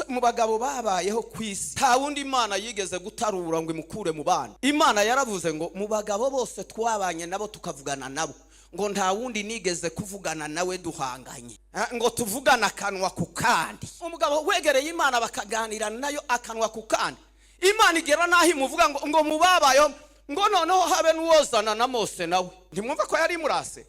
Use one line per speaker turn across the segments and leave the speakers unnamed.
Mu bagabo babayeho ku isi, nta wundi Imana yigeze gutarura ngo imukure mu bana. Imana yaravuze ngo: "Mu bagabo bose twabanye nabo, tukavugana nabo," ngo, "nta wundi nigeze kuvugana nawe duhanganye, ngo tuvugane akanwa ku kandi." Umugabo wegereye Imana, bakaganira nayo akanwa ku kandi, Imana igera n'aho imuvuga ngo mu babayeho, ngo noneho habe n'uwozana na Mose nawe. Ntimwumva ko yari imurase?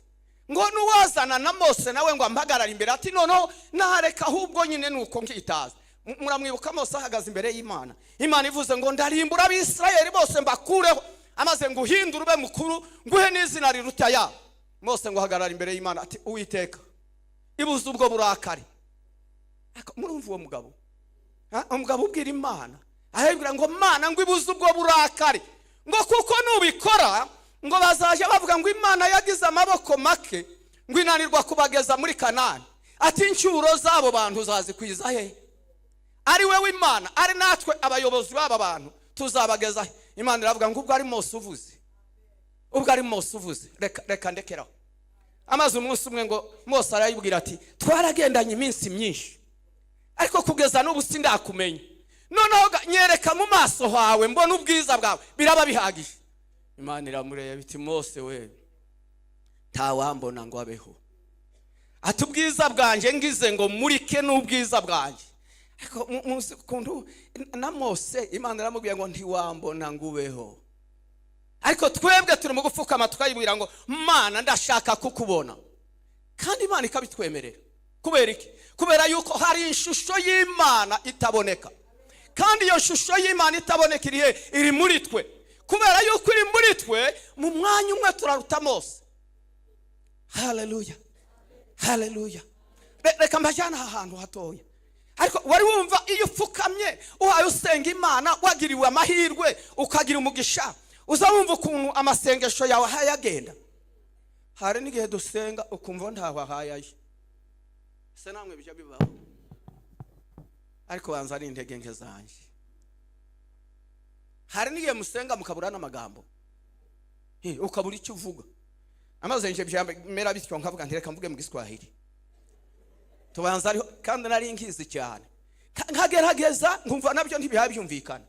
Ngo n'uwazana na Mose nawe ngo ampagarare imbere, ati noneho nareka ahubwo nyine nuko nkitaza. Muramwibuka Mose ahagaze imbere y'Imana, Imana ivuze ngo: "Ndarimbura Abisirayeli bose mbakureho, amaze ngo uhindure ube mukuru, nguhe n'izina riruta yabo." Mose ngo ahagarara imbere y'Imana ati: "Uwiteka, ibuze ubwo burakari." Ariko murumva uwo mugabo? Ha? Umugabo ubwira Imana, arabwira ngo: "Mana," ngo, "ibuze ubwo burakari," ngo, "kuko nubikora," ngo, "bazajya bavuga ngo Imana yagize amaboko make, ngo inanirwa kubageza muri Kanani." Ati: "Incyuro z'abo bantu uzazikwiza he? Ari we w'Imana, ari natwe abayobozi b'aba bantu, tuzabageza he?" Imana iravuga ngo: "Ubwo ari Mose uvuze, ubwo ari Mose uvuze, reka ndekeraho." Amaze umunsi umwe, ngo Mose arayibwira ati: "Twaragendanye iminsi myinshi, ariko kugeza n'ubu sindakumenya. Noneho nyereka mu maso hawe, mbona ubwiza bwawe, biraba bihagije." Imana iramureba iti: "Mose we, ntawambona ngo abeho." Ati: "Ubwiza bwanjye ngize ngo murike n'ubwiza bwanjye." Ariko muzi ukuntu na Mose Imana iramubwira ngo: "Ntiwambona ngo ubeho." Ariko twebwe turi mu gupfukama tukayibwira ngo: "Mana, ndashaka kukubona," kandi Imana ikabitwemerera. Kubera iki? Kubera yuko hari ishusho y'Imana itaboneka. Kandi iyo shusho y'Imana itaboneka iri he? Iri muri twe. Kubera yuko iri muri twe, mu mwanya umwe turaruta Mose. Haleluya, haleluya! Reka mbajyane aha hantu hatoya. Ariko wari wumva iyo upfukamye, uhaye usenga Imana, wagiriwe amahirwe, ukagira umugisha, uza wumva ukuntu amasengesho yawe ahayagenda? Hari n'igihe dusenga ukumva ntaho ahayaye. Se namwe bijya bibaho? Ariko banza ari intege nke zanjye. Hari n'igihe musenga mukabura n'amagambo, ukabura icyo uvuga. Amaze nje byamera bityo, nkavuga nti: "Reka mvuge mu Giswahili." Tubanza ariho kandi nari nkizi cyane. Nkagerageza nkumva nabyo ntibihaye byumvikana.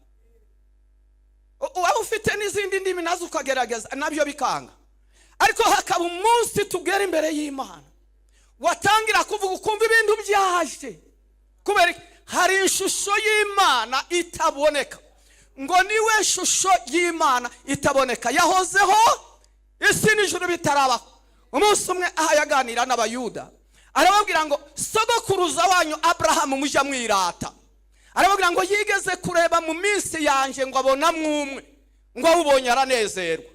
Waba ufite n'izindi ndimi nazo ukagerageza, nabyo bikanga. Ariko hakaba umunsi tugera imbere y'Imana, watangira kuvuga ukumva ibintu byaje. Kubera iki? Hari ishusho y'Imana itaboneka. Ngo niwe shusho y'Imana itaboneka, yahozeho isi n'ijuru bitarabaho. Umunsi umwe aha yaganira n'Abayuda, arababwira ngo: "Sogokuruza wanyu Aburahamu mujya mwirata," arababwira ngo, "yigeze kureba mu minsi yanjye, ngo abonamwo umwe, ngo awubonye aranezerwa."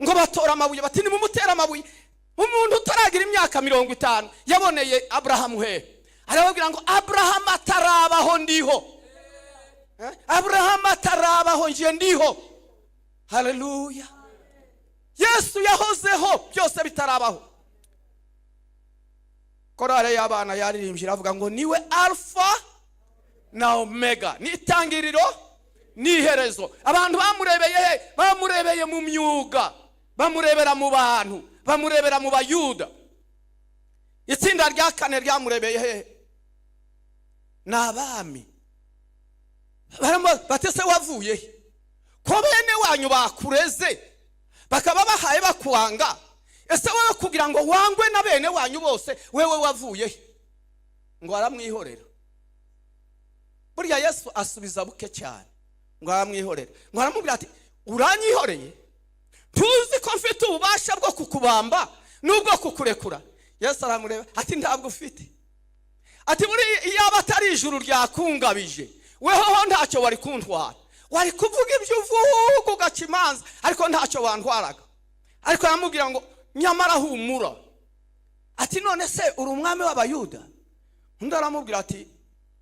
Ngo batora amabuye, bati: "Nimumutere amabuye, umuntu utaragira imyaka 50 yaboneye Aburahamu he?" Arababwira ngo: "Aburahamu atarabaho ndiho. Aburahamu atarabaho nje ndiho." Haleluya! Yesu yahozeho byose bitarabaho. Korale y'abana yaririmbye, iravuga ngo: "Niwe Alfa na Omega, ni itangiriro n'iherezo." Abantu bamurebeye he? Bamurebeye mu myuga, bamurebera mu bantu, bamurebera mu Bayuda. Itsinda rya kane ryamurebeye he? Ni abami. Baramubaza bati: "Se wavuye he, ko bene wanyu bakureze bakaba bahaye bakwanga? Ese wowe kugira ngo wangwe na bene wanyu bose, wewe wavuye he?" Ngo aramwihorera. Burya Yesu asubiza buke cyane. Ngo aramwihorera, ngo aramubwira ati: "Uranyihoreye? Tuzi ko mfite ububasha bwo kukubamba n'ubwo kukurekura." Yesu aramureba ati: "Ntabwo ufite." Ati: "Buriya iyaba atari ijuru ryakungabije, wehoho ntacyo wari kuntwara. Wari kuvuga ibyo uvuga, ugaca imanza, ariko ntacyo wantwaraga." Ariko aramubwira ngo: "Nyamara humura." Ati: "None se uri umwami w'Abayuda?" Undi aramubwira ati: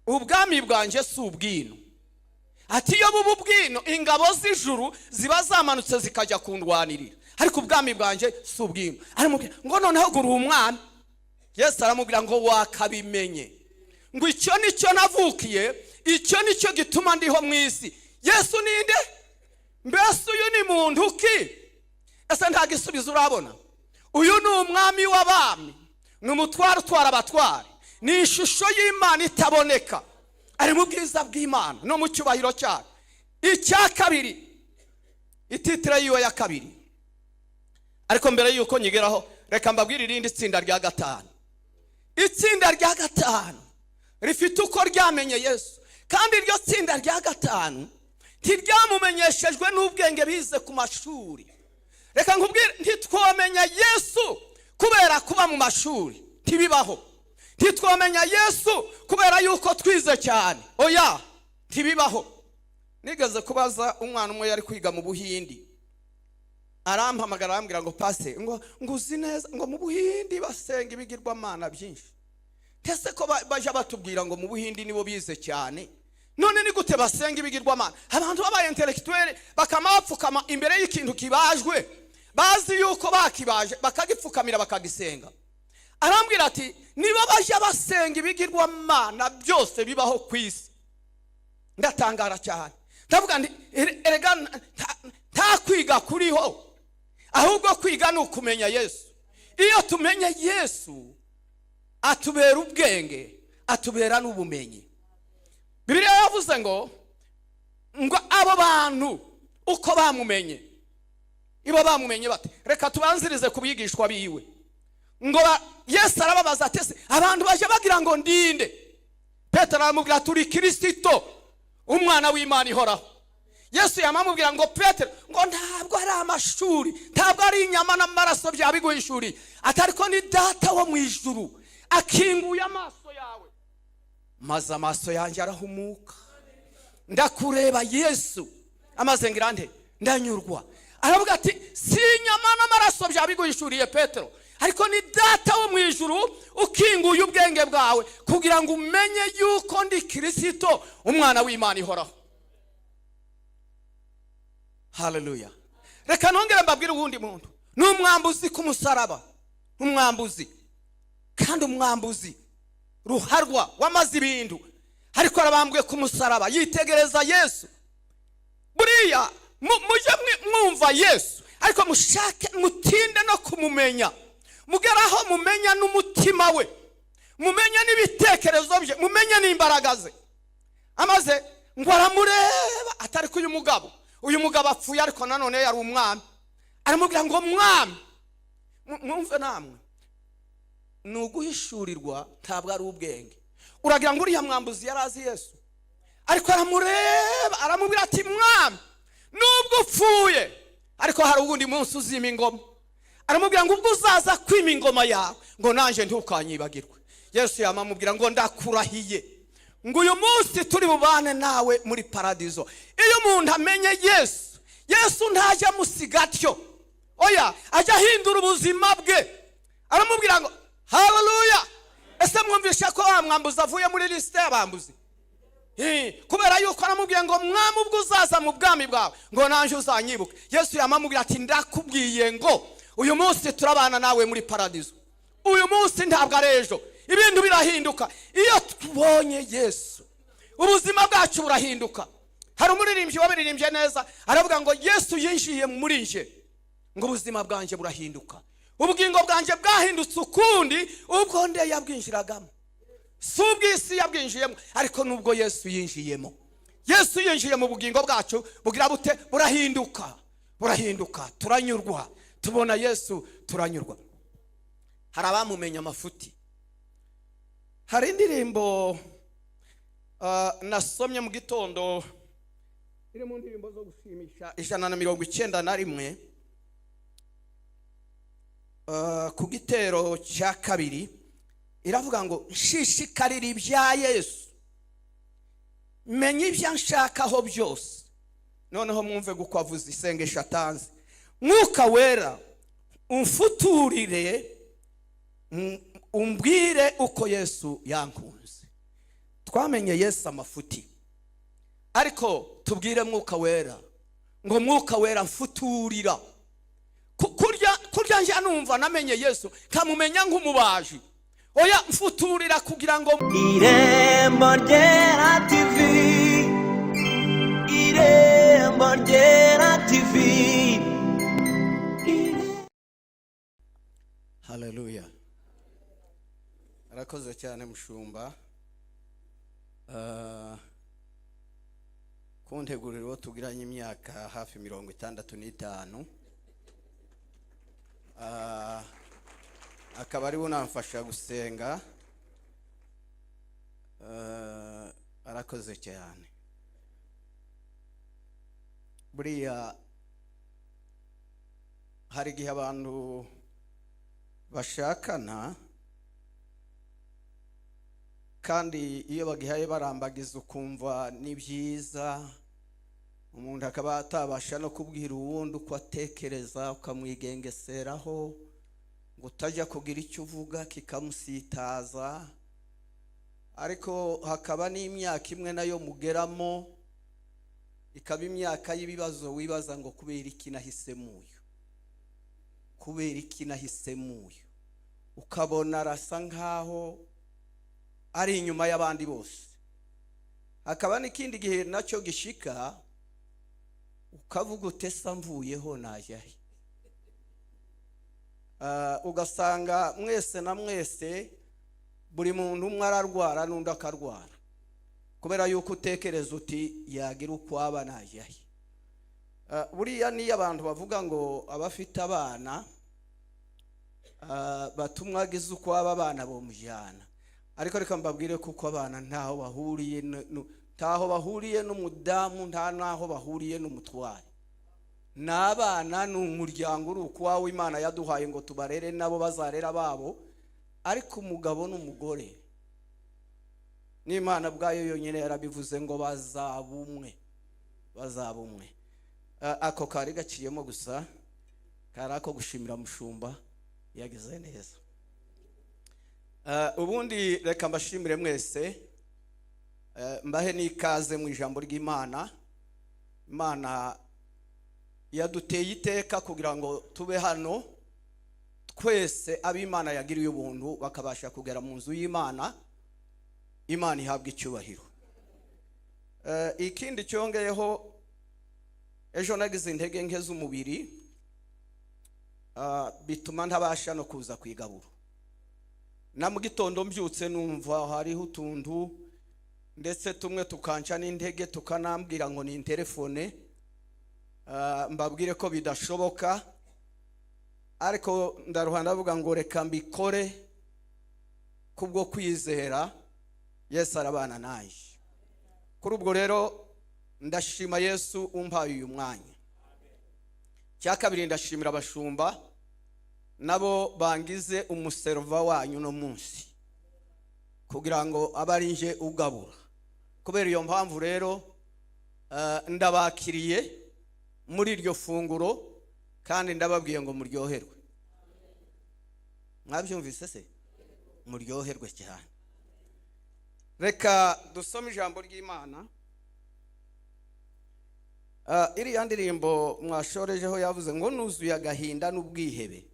"Ubwami bwanjye si ubwino." Ati: "Iyo buba ubwino, ingabo z'ijuru ziba zamanutse zikajya kundwanirira, ariko ubwami bwanjye si ubwino." Aramubwira ngo: "Noneho gura umwami?" Yesu aramubwira ngo: "Wakabimenye." Ngo: "Icyo nicyo navukiye, icyo nicyo gituma ndiho mu isi." Yesu ninde? Mbese uyu ni muntu ki? Ese nta gisubizo urabona? Uyu ni umwami w'abami, ni umutware utwara abatware, ni ishusho y'Imana itaboneka. Ari mu bwiza bw'Imana no mu cyubahiro cyayo. Icya kabiri, ititre yiwe ya kabiri. Ariko mbere y'uko nyigeraho, reka mbabwire irindi tsinda rya gatanu. Itsinda rya gatanu rifite uko ryamenye Yesu, kandi iryo tsinda rya gatanu ntiryamumenyeshejwe n'ubwenge bize ku mashuri. Reka nkubwire, ntitwamenya Yesu kubera kuba mu mashuri, ntibibaho. Ntitwamenya Yesu kubera yuko twize cyane, oya, ntibibaho. Nigeze kubaza umwana umwe yari kwiga mu Buhindi, arampamagara arambwira ngo: "Pastor, ngo uzi neza ngo mu Buhindi basenga ibigirwamana byinshi? Ese ko bajya batubwira ngo mu Buhindi nibo bize cyane, none ni gute basenga ibigirwamana?" Abantu b'aba intellectuel bakama bapfukama imbere y'ikintu kibajwe, bazi yuko bakibaje, bakagipfukamira, bakagisenga. Arambwira ati: "Niba bajya basenga ibigirwamana byose bibaho ku isi." Ndatangara cyane, ndavuga nti: "Erega nta kwiga kuriho, ahubwo kwiga ni ukumenya Yesu." Iyo tumenye Yesu, atubera ubwenge, atubera n'ubumenyi. Bibiliya yavuze ngo abo bantu uko bamumenye, ibo bamumenye bate? Reka tubanzirize ku bigishwa biwe. Ngo Yesu arababaza ati: "Ese abantu bajya bagira ngo ndinde?" Petero aramubwira: "Turi Kirisito, umwana w'Imana ihoraho." Yesu yamamubwira ngo: "Petero," ngo, "ntabwo ari amashuri, ntabwo ari inyama n'amaraso byabiguhishuriye, atari ko ni Data wo mu ijuru akinguye amaso yawe." Maze amaso yanjye arahumuka, ndakureba Yesu, amaze ngira nte? Ndanyurwa. Aravuga ati: "Si inyama n'amaraso byabiguhishuriye, Petero, ariko ni Data wo mu ijuru ukinguye ubwenge bwawe kugira ngo umenye yuko ndi Kirisito, umwana w'Imana ihoraho." Haleluya! Reka nongere mbabwire uwundi muntu, ni umwambuzi ku musaraba. Umwambuzi, kandi umwambuzi ruharwa wamaze ibintu, ariko arabambwe ku musaraba, yitegereza Yesu. Buriya mujye mwumva Yesu, ariko mushake mutinde no kumumenya, mugere aho mumenya n'umutima we, mumenye n'ibitekerezo bye, mumenye n'imbaraga ze. Amaze ngo aramureba, atari ko uyu mugabo apfuye, ariko nanone yari umwami. Aramubwira ngo: "Mwami." Mwumve namwe, ni uguhishurirwa, ntabwo ari ubwenge. Uragira ngo uriya mwambuzi yari azi Yesu? Ariko aramureba, aramubwira ati: "Mwami, nubwo upfuye, ariko hari uwundi munsi uzima ingoma." Aramubwira ngo: "Ubwo uzaza kwima ingoma yawe, ngo nanjye ntukanyibagirwe." Yesu yamamubwira ngo: "Ndakurahiye ngo uyu munsi turi bubane nawe muri paradizo." Iyo umuntu amenye Yesu, Yesu ntajya amusiga atyo, oya, ajya ahindura ubuzima bwe. Aramubwira ngo haleluya! Ese mwumvishe ko wa mwambuzi avuye muri lisite y'abambuzi? Kubera yuko aramubwiye ngo: "Mwami, ubwo uzaza mu bwami bwawe, ngo nanjye uzanyibuke." Yesu yamamubwira ati: "Ndakubwiye ngo uyu munsi turabana nawe muri paradizo." Uyu munsi, ntabwo ari ejo. Ibintu birahinduka iyo tubonye Yesu, ubuzima bwacu burahinduka. Hari umuririmbyi wabiririmbye neza, aravuga ngo: "Yesu yinjiye muri nje, ngo ubuzima bwanjye burahinduka." Ubugingo bwanjye bwahindutse ukundi ubwo nde yabwinjiragamo. Si ubw'isi yabwinjiyemo, ariko nubwo Yesu yinjiyemo. Yesu yinjiye mu bugingo bwacu, bugira bute? Burahinduka, burahinduka, turanyurwa. Tubona Yesu, turanyurwa. Hari abamumenya amafuti. Hari indirimbo nasomye mu gitondo, iri mu ndirimbo zo gushimisha 191, ku gitero cya kabiri, iravuga ngo: "Nshishikarira ibya Yesu, menya ibyo anshakaho byose." Noneho mwumve uko avuze isengesho atanze: "Mwuka Wera, umfuturire, umbwire uko Yesu yankunze." Twamenye Yesu amafuti, ariko tubwire Mwuka Wera ngo: "Mwuka Wera, mfuturira." Kurya njya numva namenye Yesu nkamumenya nk'umubaji, oya, mfuturira kugira ngo
Irembo Ryera TV, Irembo Ryera TV.
Haleluya! Arakoze cyane mushumba. Kuntegurira uwo tugiranye imyaka hafi 65, akaba ariwe unamfasha gusenga. Arakoze cyane. Buriya hari igihe abantu bashakana, kandi iyo bagihaye barambagiza ukumva ni byiza, umuntu akaba atabasha no kubwira uwundi uko atekereza, ukamwigengeseraho ngo utajya kugira icyo uvuga kikamusitaza. Ariko hakaba n'imyaka imwe nayo mugeramo ikaba imyaka y'ibibazo, wibaza ngo kubera iki nahisemo uyu, kubera iki nahisemo uyu, ukabona arasa nkaho ari inyuma y'abandi bose. Hakaba n'ikindi gihe nacyo gishika ukavuga utesa mvuyeho najya he? Ugasanga mwese na mwese buri muntu umwe ararwara n'undi akarwara, kubera yuko utekereza uti yagira uko aba najya he? Buriya niyo abantu bavuga ngo abafite abana batumwa agize uko aba abana bomujyana, ariko reka mbabwire kuko abana ntaho bahuriye ntaho bahuriye n'umudamu, nta naho bahuriye n'umutware. N'abana ni umuryango uri ukwawe, Imana yaduhaye ngo tubarere nabo bazarera babo. Ariko umugabo n'umugore n'Imana ubwayo yonyine yarabivuze ngo bazaba umwe, bazaba umwe. Ako kari gaciyemo gusa, kari ako gushimira mushumba yagize neza. Ubundi reka mbashimire mwese, mbahe n'ikaze mu ijambo ry'Imana. Imana yaduteye iteka kugira ngo tube hano twese ab'Imana yagiriye ubuntu bakabasha kugera mu nzu y'Imana. Imana ihabwa icyubahiro. Ikindi cyongeyeho, ejo nagize intege nke z'umubiri, bituma ntabasha no kuza kwigaburo. Na mu gitondo mbyutse numva hariho utuntu, ndetse tumwe tukanca n'intege, tukanambwira ngo ni telefone, mbabwire ko bidashoboka. Ariko ndaruha ndavuga ngo reka mbikore kubwo kwizera, Yesu arabana nanjye. Kuri ubwo rero ndashima Yesu umpaye uyu mwanya. Cya kabiri, ndashimira abashumba nabo bangize umuserva wanyu no munsi kugira ngo abe ari nje ugabura. Kubera iyo mpamvu rero ndabakiriye muri iryo funguro, kandi ndababwiye ngo muryoherwe. Mwabyumvise se? Muryoherwe cyane. Reka dusome ijambo ry'Imana. Iriya ndirimbo mwashorejeho yavuze ngo nuzuye agahinda n'ubwihebe,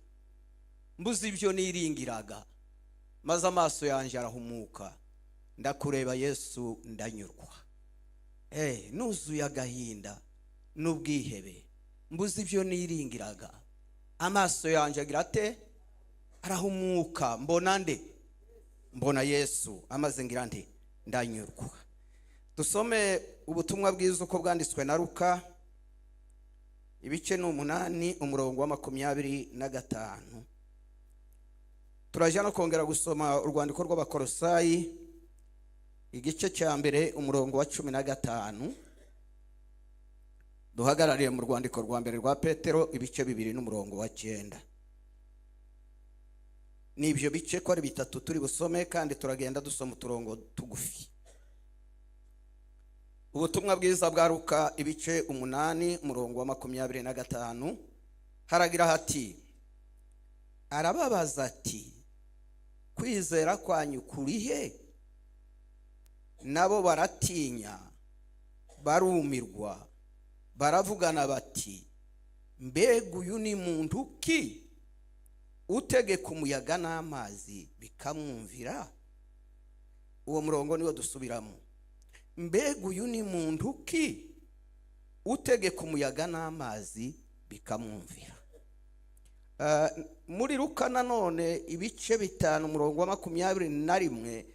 mbuze ibyo niringiraga, maze amaso yanjye arahumuka, ndakureba Yesu ndanyurwa. Nuzuye agahinda n'ubwihebe, mbuze ibyo niringiraga, amaso yanjye agira ate? Arahumuka, mbona nde? Mbona Yesu, amaze ngira nde? Ndanyurwa. Dusome ubutumwa bwiza uko bwanditswe na Luka, ibice ni 8, umurongo wa 25. Turajya no kongera gusoma urwandiko rw'Abakolosayi, igice cya 1, umurongo wa 15. Duhagarariye mu rwandiko rwa mbere rwa Petero, ibice 2 n'umurongo wa 9. Ni ibyo bice ko ari bitatu turi busome, kandi turagenda dusoma uturongo tugufi. Ubutumwa bwiza bwa Luka, ibice 8, umurongo wa 25, haragira hati: arababaza ati kwizera kwanyu kuri he? Nabo baratinya barumirwa, baravugana bati mbega uyu ni muntu ki utegeka umuyaga n'amazi bikamwumvira? Uwo murongo niwo dusubiramo. Mbega uyu ni muntu ki utegeka umuyaga n'amazi bikamwumvira? Muri Luka nanone ibice 5, umurongo wa 21,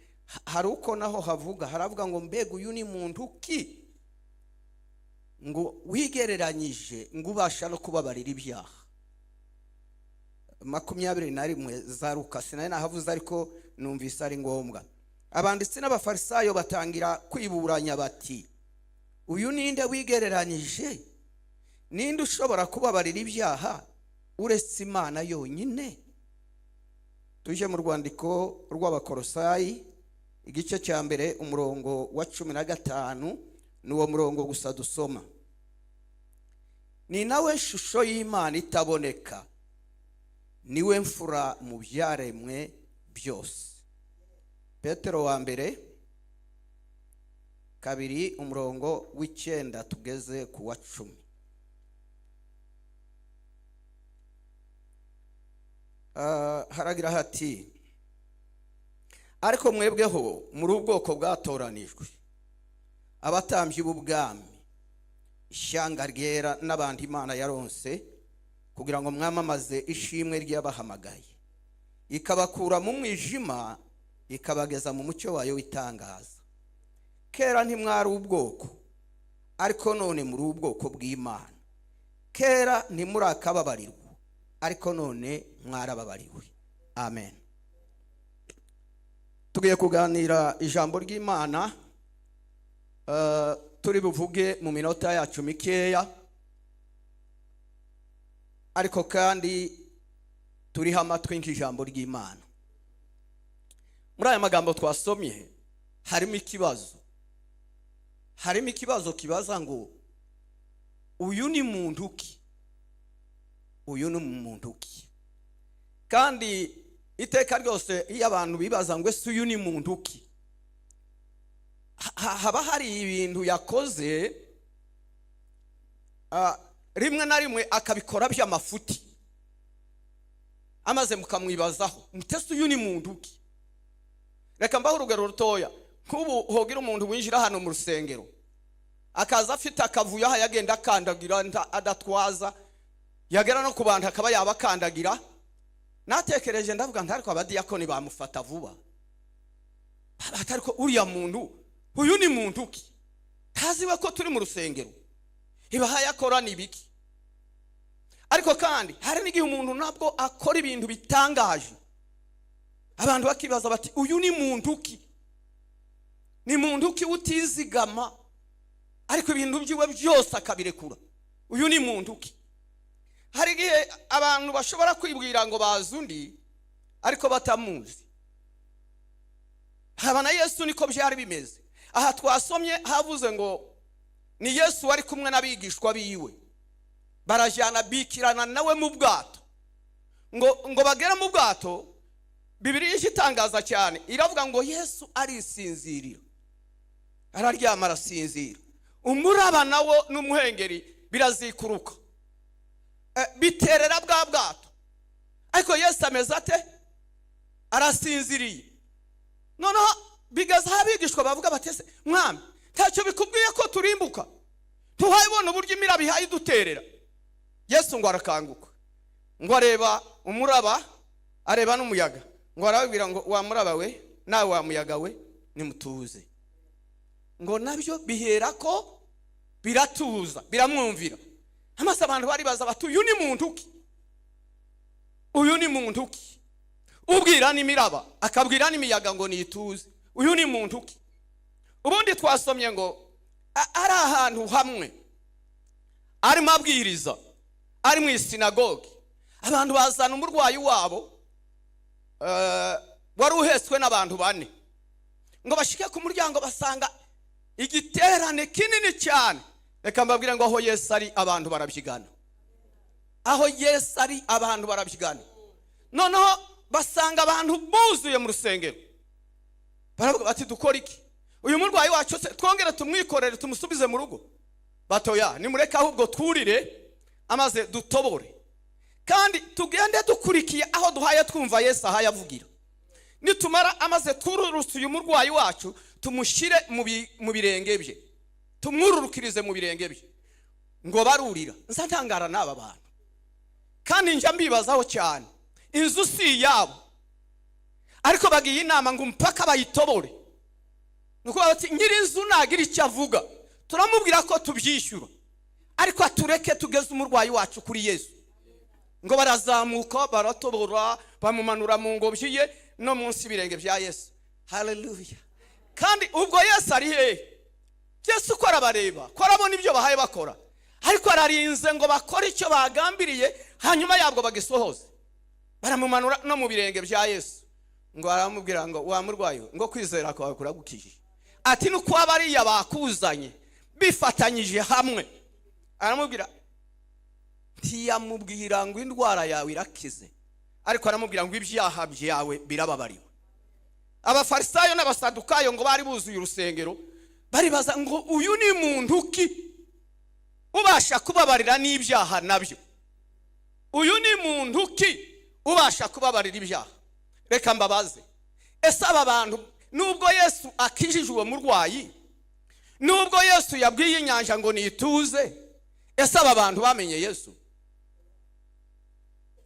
Hari uko naho havuga, haravuga ngo: "Mbega uyu ni muntu ki ngo wigereranyije, ngo ubasha no kubabarira ibyaha?" 21 za Luka. Sinari nahavuze, ariko numvise ari ngombwa. Abanditsi n'Abafarisayo batangira kwiburanya bati: "Uyu ninde wigereranyije? Ninde ushobora kubabarira ibyaha uretse Imana yonyine?" Tujye mu rwandiko rw'Abakorosayi, igice cya mbere, umurongo wa 15. Ni uwo murongo gusa dusoma. Ni nawe shusho y'Imana itaboneka, niwe mfura mu byaremwe byose. Petero wa mbere 2, umurongo wa 9 tugeze ku wa 10. Haragira hati: "Ariko mwebweho muri ubwoko bwatoranijwe, abatambyi b'ubwami, ishyanga ryera n'abantu Imana yaronse, kugira ngo mwamamaze ishimwe ry'abahamagaye, ikabakura mu mwijima ikabageza mu mucyo wayo w'itangaza. Kera ntimwari ubwoko, ariko none muri ubwoko bw'Imana. Kera ntimurakababarirwa, ariko none mwarababariwe." Amen. Tugiye kuganira ijambo ry'Imana. Turi buvuge mu minota yacu mikeya, ariko kandi turiho amatwi nk'ijambo ry'Imana. Muri aya magambo twasomye harimo ikibazo, harimo ikibazo kibaza ngo: "Uyu ni muntu ki? Uyu ni muntu ki?" Kandi iteka ryose iyo abantu bibaza ngo: "Ese uyu ni muntu ki?", haba hari ibintu yakoze, rimwe na rimwe akabikora by'amafuti, amaze mukamwibazaho mutese: "Uyu ni muntu ki?" Reka mbaho urugero rutoya. Nk'ubu hogira umuntu winjira hano mu rusengero, akaza afite akavuyo, aho yagenda akandagira, adatwaza, yagera no ku bantu akaba yabakandagira. Natekereje ndavuga nti: "Ariko abadiyakoni bamufata vuba." Ariko uriya muntu, uyu ni muntu ki? Ntaziwe ko turi mu rusengero? Ibahaye akora ni ibiki? Ariko kandi hari n'igihe umuntu nabwo akora ibintu bitangaje, abantu bakibaza bati: "Uyu ni muntu ki? Ni muntu ki utizigama, ariko ibintu byiwe byose akabirekura? Uyu ni muntu ki?" Hari igihe abantu bashobora kwibwira ngo bazi undi, ariko batamuzi. Haba na Yesu niko byari bimeze. Aha twasomye havuze ngo ni Yesu wari kumwe n'abigishwa biwe, barajyana, bikirana nawe mu bwato. Ngo bagere mu bwato, Bibiliya itangaza cyane, iravuga ngo Yesu arisinzirira, araryama, arasinzira. Umuraba nawo n'umuhengeri birazikuruka, biterera bwa bwato, ariko Yesu ameze ate? Arasinziriye. Noneho bigeze aho abigishwa bavuga bati: "Ese Mwami, ntacyo bikubwiye ko turimbuka? Tuhayibona uburyo imiraba ihaye iduterera." Yesu ngo arakanguka, ngo areba umuraba, areba n'umuyaga, ngo arababwira ngo: "Wa muraba we, nawe wa muyaga we, nimutuze." Ngo nabyo bihera ko biratuza, biramwumvira. Amaso abantu baribaza bati: "Uyu ni muntu ki? Uyu ni muntu ki ubwira n'imiraba, akabwira n'imiyaga ngo nituze? Uyu ni muntu ki?" Ubundi twasomye ngo ari ahantu hamwe arimo abwiriza, ari mu isinagogi, abantu bazana umurwayi wabo, wari uhetswe n'abantu bane. Ngo bashike ku muryango, basanga igiterane kinini cyane. Reka mbabwire ngo aho Yesu ari, abantu barabyigana. Aho Yesu ari, abantu barabyigana. Noneho basanga abantu buzuye mu rusengero, baravuga bati: "Dukora iki? Uyu murwayi wacu se twongere tumwikorere, tumusubize mu rugo?" Batoya, nimureke ahubwo twurire, amaze dutobore, kandi tugende dukurikiye aho duhaye twumva Yesu ahaye avugira. Nitumara, amaze twururutse uyu murwayi wacu, tumushyire mu birenge bye, tumwururukirize mu birenge bye. Ngo barurira. Nza ntangara n'aba bantu, kandi njya mbibazaho cyane. Inzu si iyabo, ariko bagiye inama ngo mpaka bayitobore. Ni ukuvuga bati nyir'inzu nagira icyo avuga, turamubwira ko tubyishyura, ariko atureke tugeze umurwayi wacu kuri Yesu. Ngo barazamuka, baratobora, bamumanura mu ngobyi ye no munsi y'ibirenge bya Yesu. Haleluya! Kandi ubwo Yesu ari hehe? Yesu uko arabareba, ko arabona ibyo bahaye bakora, ariko ararinze ngo bakore icyo bagambiriye, hanyuma yabwo bagisohoze. Baramumanura no mu birenge bya Yesu. Ngo aramubwira ngo: "Wa murwayi we," ngo, "kwizera kwawe kuragukijije." Ati: "Nuko bariya bakuzanye bifatanyije hamwe." Aramubwira, ntiyamubwira ngo indwara yawe irakize, ariko aramubwira ngo ibyaha byawe birababariwe. Abafarisayo n'Abasadukayo ngo bari buzuye urusengero, baribaza ngo: "Uyu ni muntu ki ubasha kubabarira n'ibyaha nabyo? Uyu ni muntu ki ubasha kubabarira ibyaha?" Reka mbabaze: ese aba bantu, nubwo Yesu akijije uwo murwayi, nubwo Yesu yabwiye inyanja ngo nituze, ese aba bantu bamenye Yesu?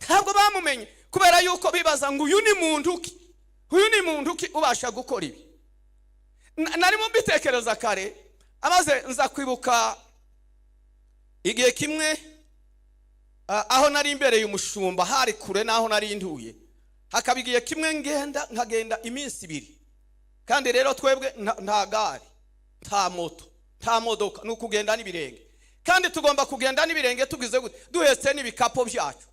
Ntabwo bamumenye, kubera yuko bibaza ngo: "Uyu ni muntu ki? Uyu ni muntu ki ubasha gukora ibi?" Narimo mbitekereza kare, amaze nza kwibuka igihe kimwe aho nari imbereye umushumba, hari kure n'aho nari ntuye. Hakaba igihe kimwe ngenda, nkagenda iminsi 2. Kandi rero twebwe nta gare, nta moto, nta modoka, ni ukugenda n'ibirenge. Kandi tugomba kugenda n'ibirenge tugize gute? Duhetse n'ibikapo byacu.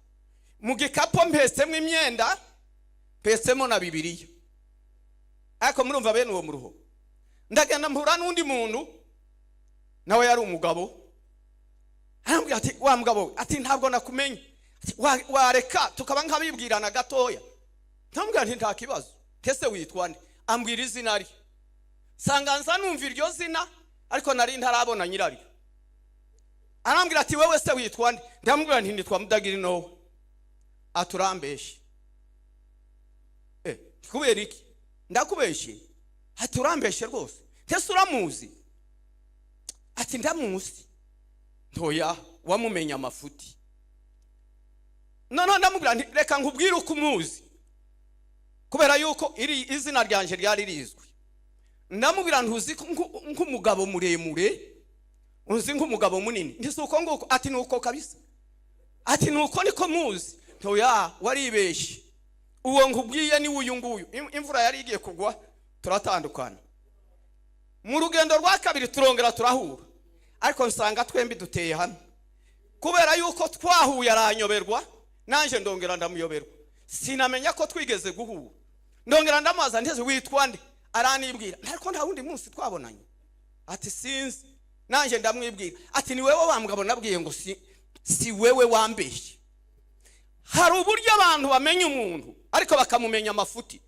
Mu gikapo mpetsemo imyenda, mpetsemo na Bibiliya. Ariko murumva bene uwo muruho. Ndagenda, mpura n'undi muntu, nawe yari umugabo. Arambwira ati: "Wa mugabo we," ati, "ntabwo nakumenye." Ati: "Wareka tukaba nk'abibwirana gatoya?" Ndamubwira nti: "Nta kibazo." "Ese witwa nde?" Ambwira izina rye. Nsanga nza numva iryo zina, ariko nari ntarabona nyiraryo. Arambwira ati: "Wowe se witwa nde?" Ndamubwira nti: "Nitwa Mudagiri Nowe." Ati: "Urambeshye." "Kubera iki ndakubeshye?" Ati: "Urambeshye rwose." "Ese uramuzi?" Ati: "Ndamuzi." Ntoya wamumenya amafuti. Noneho ndamubwira nti: "Reka nkubwire uko umuzi," kubera yuko iri izina ryanjye ryari rizwi. Ndamubwira: "Ntuzi ko nk'umugabo muremure, uzi nk'umugabo munini?" Nti: "Si uko nguko?" Ati: "Ni uko kabisa." Ati: "Ni uko niko muzi." Ntoya waribeshye, uwo nkubwiye ni uyu nguyu. Imvura yari igiye kugwa, turatandukana. Mu rugendo rwa kabiri turongera turahura, ariko nsanga twembi duteye hamwe. Kubera yuko twahuye aranyoberwa, nanjye ndongera ndamuyoberwa, sinamenya ko twigeze guhura. Ndongera ndamubaza nteze: "Witwa nde?" Aranibwira, ariko nta wundi munsi twabonanye. Ati: "Sinzi." Nanjye ndamwibwira. Ati: "Ni wewe wa mugabo nabwiye ngo si wewe wambeshye." Hari uburyo abantu bamenya umuntu, ariko bakamumenya amafuti,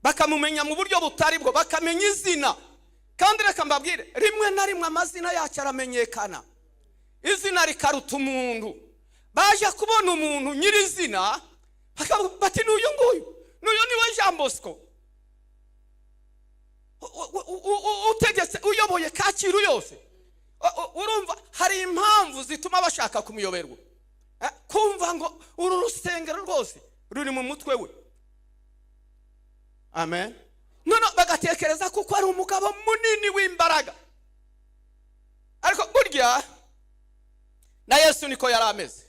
bakamumenya mu buryo butari bwo, bakamenya izina. Kandi reka mbabwire, rimwe na rimwe amazina yacu aramenyekana, izina rikaruta umuntu. Baje kubona umuntu nyirizina, bakavuga bati: "N'uyu nguyu, n'uyu niwe Jean Bosco utegetse, uyoboye Kacyiru yose." Urumva hari impamvu zituma bashaka kumuyoberwa. Kumva ngo uru rusengero rwose ruri mu mutwe we. Amen. None bagatekereza kuko ari umugabo munini w'imbaraga. Ariko burya na Yesu niko yari ameze.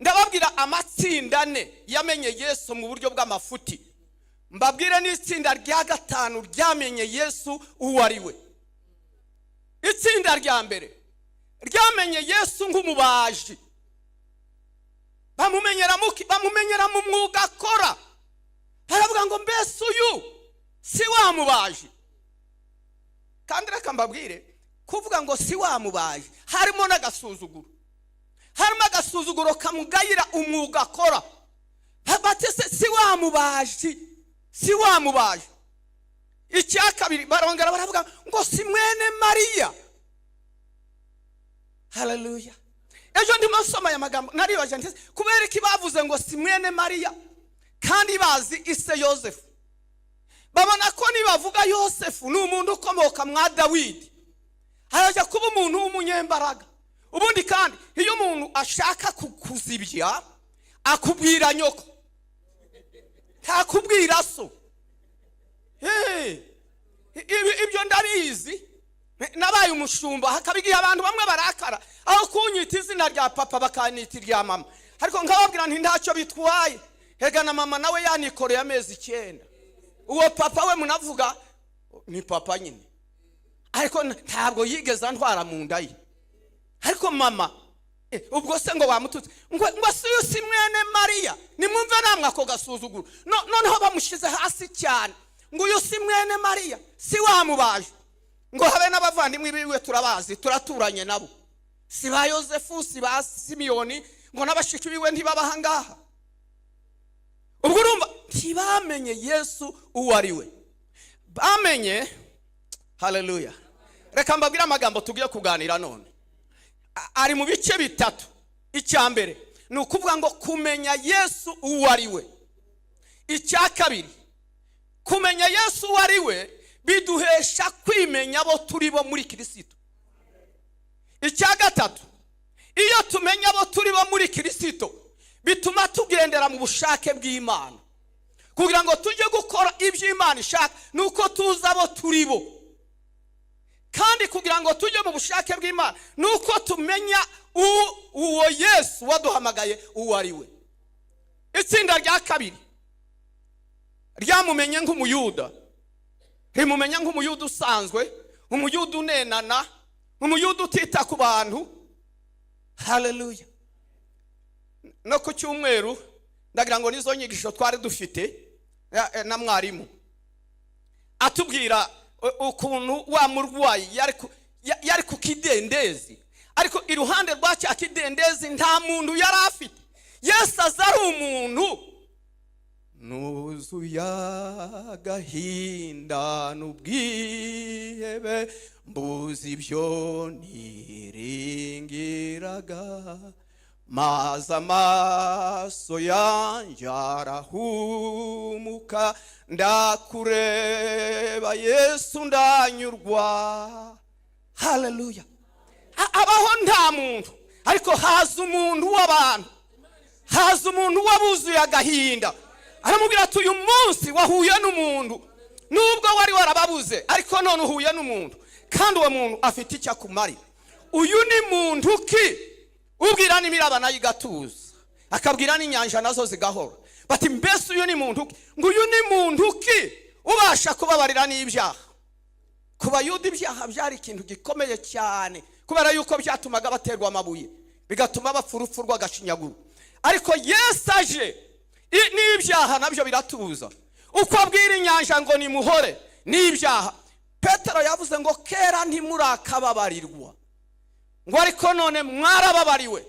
Ndababwira amatsinda ane yamenye Yesu mu buryo bw'amafuti, mbabwire n'itsinda rya gatanu ryamenye Yesu uwo ari we. Itsinda rya mbere ryamenye Yesu nk'umubaji. Bamumenyera muki? Bamumenyera mu mwuga akora. Baravuga ngo: "Mbese uyu si wa mubaji?" Kandi reka mbabwire, kuvuga ngo si wa mubaji harimo n'agasuzuguro, harimo agasuzuguro kamugayira umwuga akora. Bati: "Se si wa mubaji? Si wa mubaji?" Icya kabiri, barongera baravuga ngo: "Si mwene Mariya?" Haleluya! Ejo ndimo nsoma aya magambo, naribaje nti: kubera iki bavuze ngo si mwene Mariya kandi bazi ise Yosefu? Babona ko nibavuga Yosefu ni umuntu ukomoka mwa Dawidi, arajya kuba umuntu w'umunyembaraga. Ubundi kandi iyo umuntu ashaka kukuzibya, akubwira nyoko, ntakubwira so. Hey. Ibyo ndabizi. Nabaye umushumba, hakaba igihe abantu bamwe barakara aho kunyita izina rya papa bakanyita irya mama, ariko nkababwira nti ntacyo bitwaye. Hega na mama nawe yanikoreye amezi 9. Uwo papa we munavuga ni papa nyine, ariko ntabwo yigeze antwara mu nda ye. Ariko mama, ubwo se ngo wamututse, ngo si uyu si mwene Mariya? Nimwumve namwe ako gasuzuguro. Noneho bamushyize hasi cyane, ngo uyu si mwene Mariya, si wamubaje, ngo habe n'abavandimwe biwe turabazi, turaturanye nabo, si ba Yosefu, si ba Simiyoni, ngo n'abashiki biwe ntibaba ngaha. Ubwo urumva ntibamenye Yesu uwo ari we. Bamenye, haleluya. Reka mbabwire amagambo tugiye kuganira none. Ari mu bice bitatu. Icya mbere ni ukuvuga ngo kumenya Yesu uwo ari we. Icya kabiri, kumenya Yesu uwo ari we biduhesha kwimenya abo turi bo muri Kirisito. Icya gatatu, iyo tumenya abo turi bo muri Kirisito bituma tugendera mu bushake bw'Imana. Kugira ngo tujye gukora ibyo Imana ishaka ni uko tuzi abo turi bo, kandi kugira ngo tujye mu bushake bw'Imana ni uko tumenya uwo Yesu waduhamagaye uwo ari we. Itsinda rya kabiri ryamumenye nk'Umuyuda, rimumenya nk'Umuyuda usanzwe, Umuyuda unenana, Umuyuda utita ku bantu. Haleluya. No ku cyumweru ndagira ngo nizo nyigisho twari dufite na mwarimu atubwira ukuntu wa murwayi yari ku kidendezi, ariko iruhande rwa cya kidendezi nta muntu yari afite. Yesu aza ari umuntu nuzuye agahinda n'ubwihebe, mbuze ibyo niringiraga, maze amaso yanjye arahumuka, ndakureba Yesu ndanyurwa. Haleluya. Abaho nta muntu, ariko haza umuntu w'abantu, haza umuntu wabuzuye agahinda, aramubwira ati uyu munsi wahuye n'umuntu, nubwo wari warababuze, ariko none uhuye n'umuntu, kandi uwo muntu afite icyo akumarira. Uyu ni muntu ki ubwira n'imiraba nayo igatuza, akabwira n'inyanja nazo zigahora? Bati mbese uyu ni muntu ki? Ngo uyu ni muntu ki ubasha kubabarira n'ibyaha? Ku Bayuda ibyaha byari ikintu gikomeye cyane, kubera yuko byatumaga baterwa amabuye, bigatuma bapfa urupfu rw'agashinyaguro. Ariko Yesu aje, n'ibyaha nabyo biratuza. Uko abwira inyanja ngo nimuhore, n'ibyaha. Petero yavuze ngo kera ntimurakababarirwa, ngo ariko none mwarababariwe.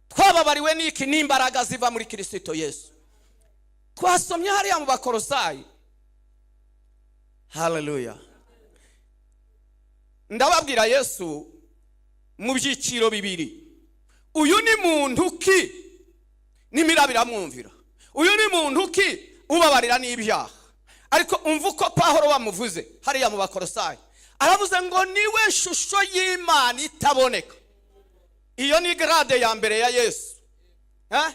Twababariwe n'iki? N'imbaraga ziva muri Kirisito Yesu. Twasomye hariya mu Bakorosayi. Haleluya. Ndababwira Yesu mu byiciro bibiri. Uyu ni muntu ki n'imiraba iramwumvira? Uyu ni muntu ki ubabarira n'ibyaha? Ariko umva uko Pahoro bamuvuze hariya mu Bakorosayi. Aravuze ngo niwe shusho y'Imana itaboneka. Iyo ni grade ya mbere ya Yesu.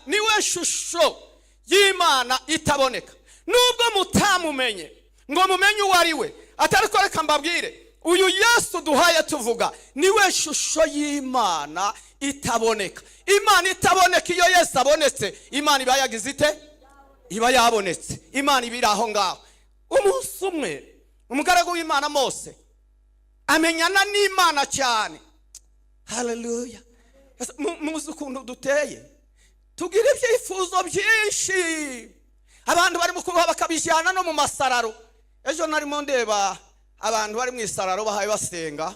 Niwe shusho y'Imana itaboneka. Nubwo mutamumenye ngo mumenye uwo ari we, atari ko reka mbabwire, uyu Yesu duhaye tuvuga niwe shusho y'Imana itaboneka. Imana itaboneka, iyo Yesu abonetse, Imana iba yagize ite? Iba yabonetse. Imana iba iri aho ngaho. Umunsi umwe umugaragu w'Imana Mose amenyana n'Imana cyane. Haleluya. Muzi ukuntu duteye, tugira ibyifuzo byinshi. Abantu barimo kubaha bakabijyana no mu masararo. Ejo narimo ndeba abantu bari mu isararo bahaye basenga,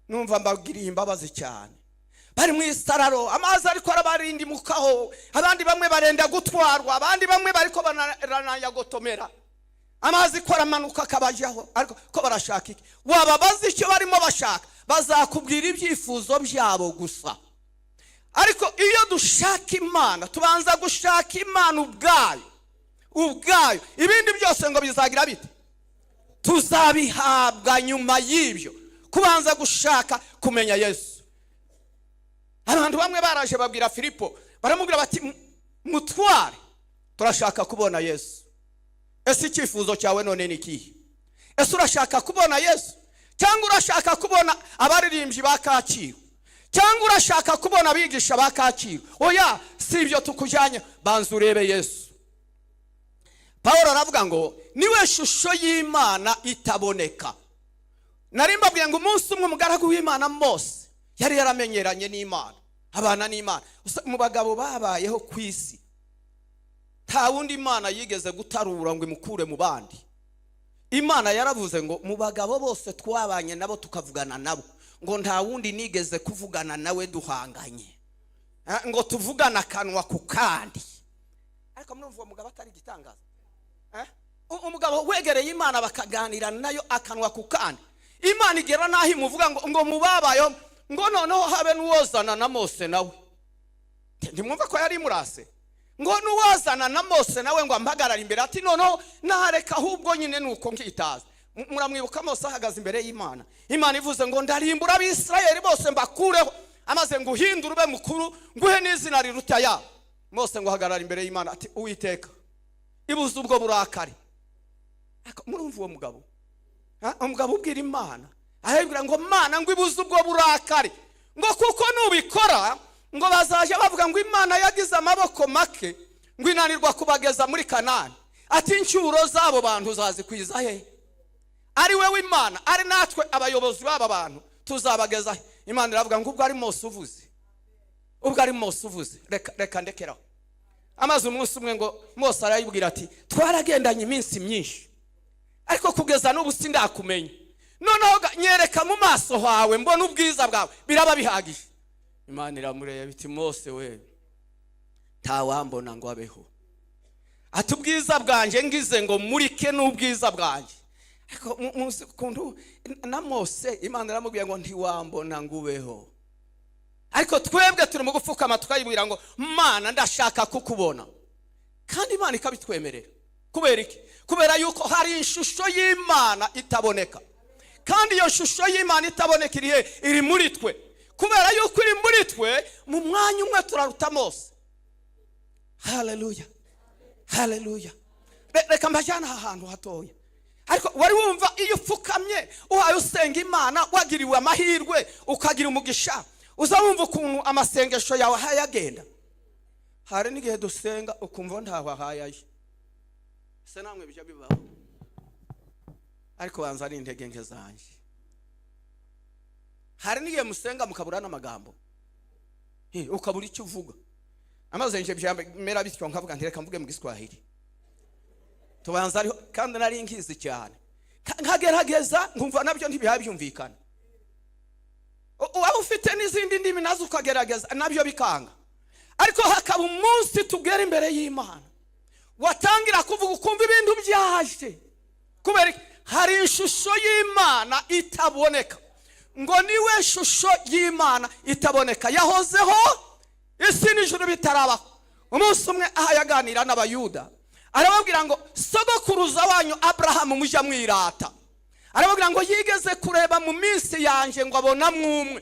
numva mbabwiriye imbabazi cyane. Bari mu isararo, amazi ariko arabarindimukaho, abandi bamwe barenda gutwarwa, abandi bamwe bariko baranayagotomera, amazi ko aramanuka akabajyaho. Ariko ko barashaka iki? Wababaza icyo barimo bashaka, bazakubwira ibyifuzo byabo gusa. Ariko iyo dushaka Imana, tubanza gushaka Imana ubwayo ubwayo, ibindi byose ngo bizagira bite? Tuzabihabwa nyuma y'ibyo. Kubanza gushaka kumenya Yesu. Abantu bamwe baraje babwira Filipo, baramubwira bati mutware, turashaka kubona Yesu. Ese icyifuzo cyawe none ni ikihe? Ese urashaka kubona Yesu, cyangwa urashaka kubona abaririmbyi ba Kacyiru, cyangwa urashaka kubona abigisha ba Kacyiru? Oya, si ibyo tukujyanye, banza urebe Yesu. Paul aravuga ngo niwe shusho y'Imana itaboneka. Nari mbabwiye ngo umunsi umwe umugaragu w'Imana Mose yari yaramenyeranye n'Imana, abana n'Imana. Mu bagabo babayeho ku isi, nta wundi Imana yigeze gutarura ngo imukure mu bandi. Imana yaravuze ngo mu bagabo bose twabanye nabo tukavugana nabo, ngo nta wundi nigeze kuvugana nawe duhanganye, ngo tuvugane akanwa ku kandi. Ariko murumva uwo mugabo atari igitangaza? Eh? Umugabo wegereye Imana bakaganira nayo akanwa ku kandi, Imana igera n'aho imuvuga ngo mubabayeho, ngo noneho habe n'uwozana na Mose nawe. Ntimwumva ko yari imurase? Ngo n'uwazana na Mose nawe ngo ampagarare imbere, ati noneho nareka ahubwo nyine nuko nkitaza. Muramwibuka Mose ahagaze imbere y'Imana, Imana ivuze ngo ndarimbura Abisirayeli bose mbakureho, amaze ngo uhindure ube mukuru, nguhe n'izina riruta yabo. Mose ngo ahagarara imbere y'Imana ati: "Uwiteka, ibuze ubwo burakari." Ariko murumva uwo mugabo? Ha? Umugabo ubwira Imana, arabwira ngo: "Mana, ngo ibuze ubwo burakari," ngo kuko nubikora ngo bazaje bavuga ngo Imana yagize amaboko make, ngo inanirwa kubageza muri Kanani. Ati: "Incyuro z'abo bantu uzazikwiza he? Ari we w'Imana, ari natwe abayobozi b'aba bantu, tuzabageza he?" Imana iravuga ngo ubwo ari Mose uvuze, ubwo ari Mose uvuze, reka ndekeraho. Amaze umunsi umwe ngo Mose arayibwira ati: "Twaragendanye iminsi myinshi, ariko kugeza n'ubu sindakumenya. Noneho nyereka mu maso hawe, mbona ubwiza bwawe, biraba bihagije." Imana iramureba iti: "Mose we, ntawambona ngo abeho." Ati: "Ubwiza bwanjye ngize ngo murike n'ubwiza bwanjye." Ariko muzi ukuntu na Mose Imana iramubwiye ngo ntiwambona ngo ubeho? Ariko twebwe turi mu gupfukama tukayibwira ngo: "Mana, ndashaka kukubona," kandi Imana ikabitwemerera. Kubera iki? Kubera yuko hari ishusho y'Imana itaboneka. Kandi iyo shusho y'Imana itaboneka iri he? Iri muri twe. Kubera yuko iri muri twe, mu mwanya umwe turaruta Mose. Haleluya, haleluya! Reka mbajyane aha hantu hatoya. Ariko wari wumva iyo upfukamye uhaye usenga Imana, wagiriwe amahirwe ukagira umugisha, uza wumva ukuntu amasengesho yawe ahaye agenda? Hari n'igihe dusenga ukumva ntaho ahaye aje. Se namwe bijya bibaho? Ariko banza ari intege nke zanjye. Hari n'igihe musenga mukabura n'amagambo, ukabura icyo uvuga. Amaze nje byamera bityo, nkavuga nti: "Reka mvuge mu Giswahili." Tubanza ariho kandi nari nkizi cyane. Nkagerageza nkumva nabyo ntibihaye byumvikana. Waba ufite n'izindi ndimi nazo ukagerageza, nabyo bikanga. Ariko hakaba umunsi tugera imbere y'Imana, watangira kuvuga ukumva ibintu byaje. Kubera iki? Hari ishusho y'Imana itaboneka. Ngo niwe shusho y'Imana itaboneka, yahozeho isi n'ijuru bitarabaho. Umunsi umwe aha yaganira n'Abayuda, arababwira ngo sogokuruza wanyu Aburahamu mujya mwirata, arababwira ngo yigeze kureba mu minsi yanjye, ngo abonamwo umwe,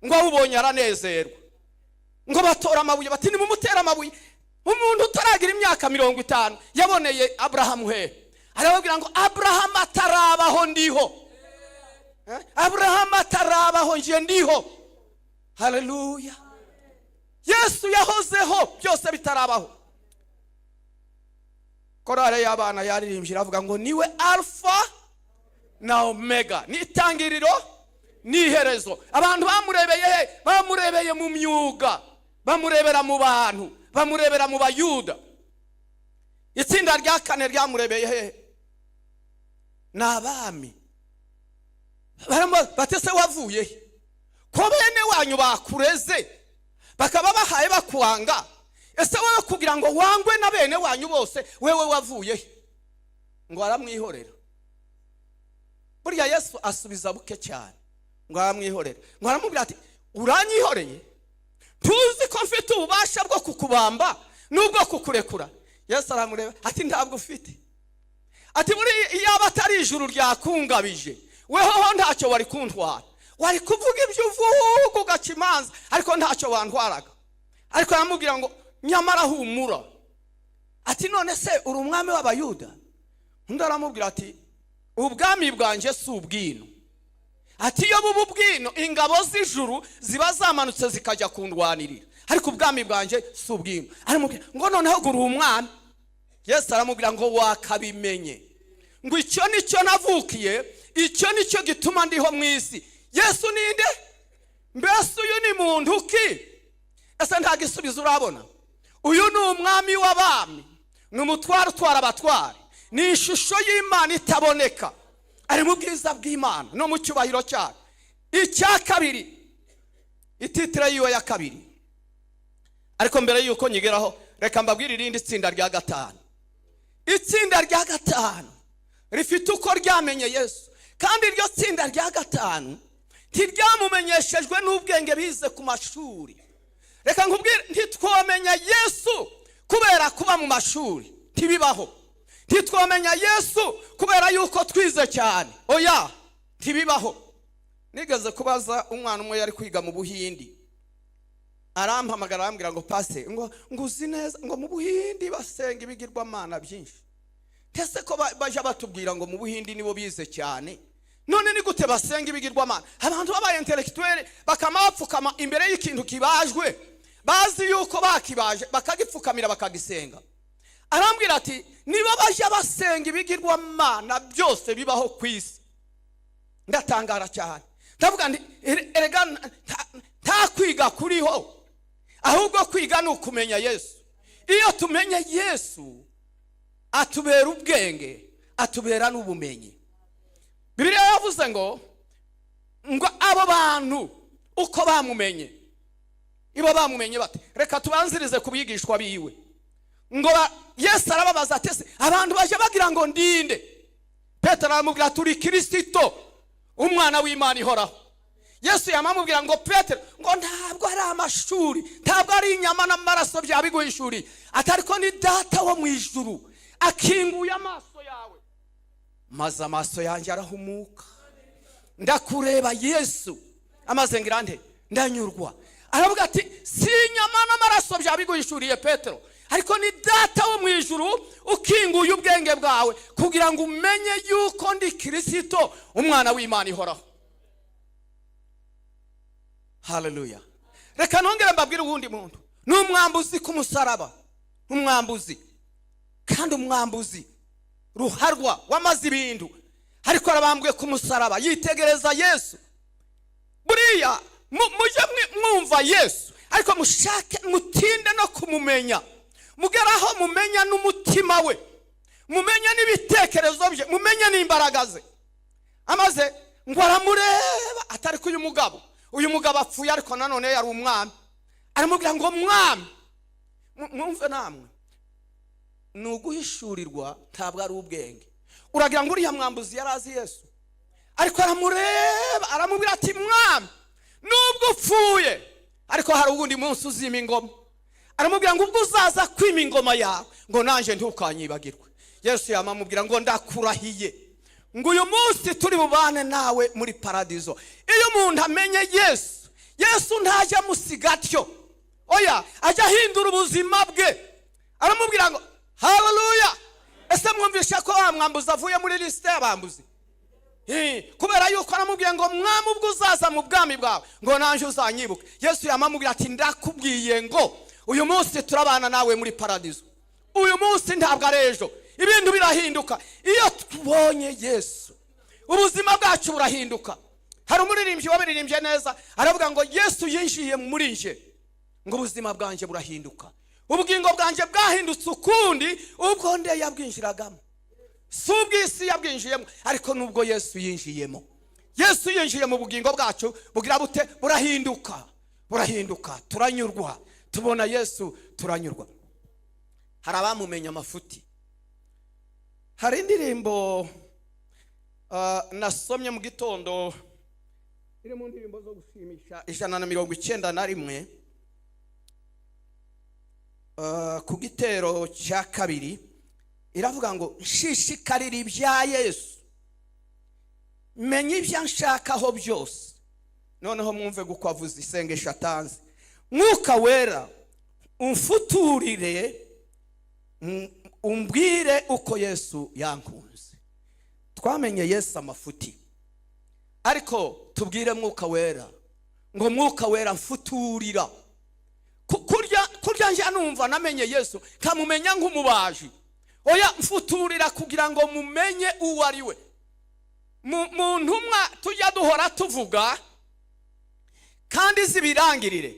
ngo awubonye aranezerwa. Ngo batora amabuye, bati: "Nimumutere amabuye, umuntu utaragira imyaka 50 yaboneye Aburahamu hehe?" Arababwira ngo Aburahamu atarabaho ndiho. Eh? Aburahamu atarabaho nje ndiho. Haleluya! Yesu yahozeho byose bitarabaho. Korale y'abana yaririmbye iravuga ngo niwe Alfa na Omega, ni itangiriro n'iherezo. Abantu bamurebeye he? Bamurebeye mu myuga, bamurebera mu bantu, bamurebera mu Bayuda. Itsinda rya kane ryamurebeye he? Ni abami. Bati: "Se wavuye he, ko bene wanyu bakureze bakaba bahaye bakwanga? Ese wowe kugira ngo wangwe na bene wanyu bose, wewe wavuye he?" Ngo aramwihorera. Burya Yesu asubiza buke cyane. Ngo aramwihorera, ngo aramubwira ati: "Uranyihoreye? Tuzi ko mfite ububasha bwo kukubamba n'ubwo kukurekura." Yesu aramureba ati: "Ntabwo ufite." Ati: "Buriya iyaba atari ijuru ryakungabije, wehoho ntacyo wari kuntwara. Wari kuvuga ibyo uvuga, ugaca imanza, ariko ntacyo wantwaraga." Ariko aramubwira ngo: "Nyamara humura." Ati: "None se uri umwami w'Abayuda?" Undi aramubwira ati Ubwami bwanjye si ubwino. Ati: "Iyo buba ubwino, ingabo z'ijuru ziba zamanutse zikajya kundwanirira, ariko ubwami bwanjye si ubwino." Aramubwira ngo: "Noneho gura umwana." Yesu aramubwira ngo: "Wakabimenye ngo icyo nicyo navukiye, icyo nicyo gituma ndiho mu isi." Yesu ninde? Mbese uyu ni muntu ki? Ese nta gisubizo urabona? Uyu ni umwami w'abami, ni umutware utwara abatware, ni ishusho y'Imana itaboneka, ari mu bwiza bw'Imana no mu cyubahiro cyayo. Icya kabiri, ititre yiwe ya kabiri. Ariko mbere y'uko nyigeraho, reka mbabwire irindi tsinda rya gatanu. Itsinda rya gatanu rifite uko ryamenye Yesu, kandi iryo tsinda rya gatanu ntiryamumenyeshejwe n'ubwenge bize ku mashuri. Reka nkubwire, ntitwamenya Yesu kubera kuba mu mashuri, ntibibaho. Ntitwamenya Yesu kubera yuko twize cyane, oya, ntibibaho. Nigeze kubaza umwana umwe yari kwiga mu Buhindi, arampamagara arambwira ngo: "Pastor, ngo uzi neza ngo mu Buhindi basenga ibigirwamana byinshi? Ese ko bajya batubwira ngo mu Buhindi nibo bize cyane, none ni gute basenga ibigirwamana? Abantu b'aba intellectuel bakama bapfukama imbere y'ikintu kibajwe, bazi yuko bakibaje, bakagipfukamira, bakagisenga." Arambwira ati: "Niba bajya basenga ibigirwamana byose bibaho ku isi." Ndatangara cyane, ndavuga nti: "Erega nta kwiga kuriho, ahubwo kwiga ni ukumenya Yesu." Iyo tumenye Yesu, atubera ubwenge, atubera n'ubumenyi. Bibiliya yavuze ngo abo bantu uko bamumenye, ibo bamumenye bate? Reka tubanzirize ku bigishwa biwe. Ngo Yesu arababaza ati: "Ese abantu bajya bagira ngo ndinde?" Petero aramubwira: "Turi Kirisito, umwana w'Imana ihoraho." Yesu yamamubwira ngo: "Petero," ngo, "ntabwo ari amashuri, ntabwo ari inyama n'amaraso byabiguhishuriye, atari ko ni Data wo mu ijuru akinguye amaso yawe." Maze amaso yanjye arahumuka, ndakureba Yesu, amaze ngira nte? Ndanyurwa. Aravuga ati: "Si inyama n'amaraso byabiguhishuriye, Petero, ariko ni Data wo mu ijuru ukinguye ubwenge bwawe kugira ngo umenye yuko ndi Kirisito, umwana w'Imana ihoraho." Haleluya! Reka nongere mbabwire uwundi muntu, ni umwambuzi ku musaraba. Umwambuzi, kandi umwambuzi ruharwa wamaze ibintu, ariko arabambwe ku musaraba, yitegereza Yesu. Buriya mujye mwumva Yesu, ariko mushake mutinde no kumumenya, mugeraho mumenya n'umutima we, mumenye n'ibitekerezo bye, mumenye n'imbaraga ze. Amaze ngo aramureba, atari ko uyu mugabo apfuye, ariko nanone yari umwami. Aramubwira ngo: "Mwami." Mwumve namwe, ni uguhishurirwa, ntabwo ari ubwenge. Uragira ngo uriya mwambuzi yari azi Yesu? Ariko aramureba, aramubwira ati: "Mwami, nubwo upfuye, ariko hari uwundi munsi uzima ingoma." Aramubwira ngo: "Ubwo uzaza kwima ingoma yawe, ngo nanjye ntukanyibagirwe." Yesu yamamubwira ngo: "Ndakurahiye ngo uyu munsi turi bubane nawe muri paradizo." Iyo umuntu amenye Yesu, Yesu ntajya amusiga atyo, oya, ajya ahindura ubuzima bwe. Aramubwira ngo haleluya! Ese mwumvishe ko wa mwambuzi avuye muri lisite y'abambuzi? Kubera yuko aramubwiye ngo: "Mwami, ubwo uzaza mu bwami bwawe, ngo nanjye uzanyibuke." Yesu yamamubwira ati: "Ndakubwiye ngo uyu munsi turabana nawe muri paradizo." Uyu munsi, ntabwo ari ejo. Ibintu birahinduka iyo tubonye Yesu, ubuzima bwacu burahinduka. Hari umuririmbyi wabiririmbye neza, aravuga ngo: "Yesu yinjiye muri nje, ngo ubuzima bwanjye burahinduka, ubugingo bwanjye bwahindutse ukundi ubwo nde yabwinjiragamo." Si ubw'isi yabwinjiyemo, ariko nubwo Yesu yinjiyemo. Yesu yinjiye mu bugingo bwacu, bugira bute? Burahinduka, burahinduka, turanyurwa. Tubona Yesu, turanyurwa. Hari abamumenya amafuti. Hari indirimbo nasomye mu gitondo, iri mu ndirimbo zo gushimisha, 191, ku gitero cya kabiri, iravuga ngo: "Nshishikarira ibya Yesu, menya ibyo nshakaho byose." Noneho mwumve uko avuze isengesho atanze: "Mwuka Wera, umfuturire, umbwire uko Yesu yankunze." Twamenye Yesu amafuti, ariko tubwire Mwuka Wera ngo: "Mwuka Wera, mfuturira." Kurya njya numva namenye Yesu nkamumenya nk'umubaji, oya, mfuturira kugira ngo mumenye uwo ari we. Mu ntumwa tujya duhora tuvuga kandi zibirangirire,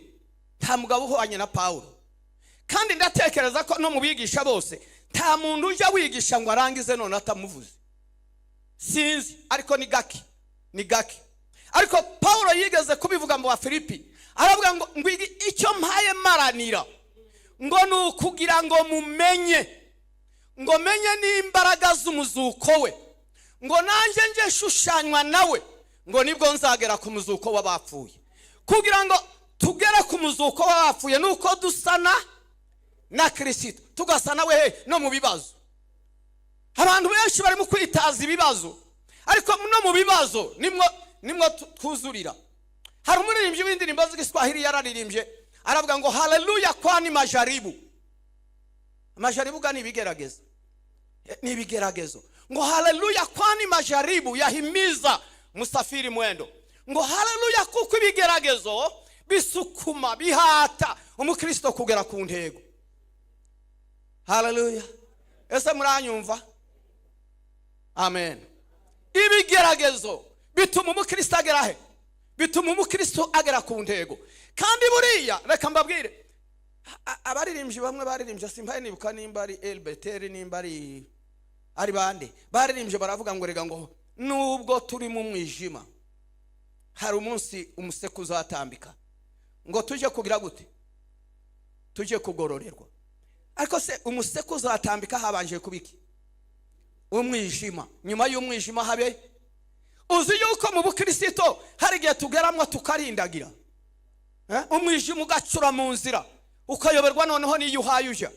nta mugabo uhwanye na Pawulo. Kandi ndatekereza ko no mu bigisha bose nta muntu ujya wigisha ngo arangize none atamuvuze. Sinzi, ariko ni gake, ni gake. Ariko Pawulo yigeze kubivuga mu Bafilipi, aravuga ngo icyo mpaye maranira ngo ni ukugira ngo mumenye, ngo menye n'imbaraga z'umuzuko we, ngo nanjye njye nshushanywa nawe, ngo nibwo nzagera ku muzuko w'abapfuye. Kugira ngo tugere ku muzuko w'abapfuye ni uko dusa na Kirisito, tugasa nawe he? No mu bibazo. Abantu benshi barimo kwitaza ibibazo, ariko no mu bibazo nimwo twuzurira. Hari umuririmbyi w'indirimbo z'Igiswahili yararirimbye, aravuga ngo: "Haleluya, kwani majaribu." Amajaribu ga ni ibigeragezo, ni ibigeragezo. Ngo: "Haleluya, kwani majaribu yahimiza musafiri mwendo." Ngo haleluya, kuko ibigeragezo bisukuma, bihata umukristo kugera ku ntego. Haleluya! Ese muranyumva? Amen. Ibigeragezo bituma umukristo agera he? Bituma umukristo agera ku ntego. Kandi buriya reka mbabwire, abaririmbyi bamwe baririmbye, simbaye nibuka nimba ari Elbeteri, nimba ari bande baririmbye, baravuga ngo rega, ngo nubwo turi mu mwijima, hari umunsi umuseke uzatambika, ngo tujye kugira gute? Tujye kugororerwa. Ariko se umuseke uzatambika habanje kuba iki? Umwijima. Nyuma y'umwijima habe. Uzi yuko mu bukirisito hari igihe tugeramo tukarindagira? Umwijima ugacura mu nzira, ukayoberwa noneho n'iyo uhaye ujya.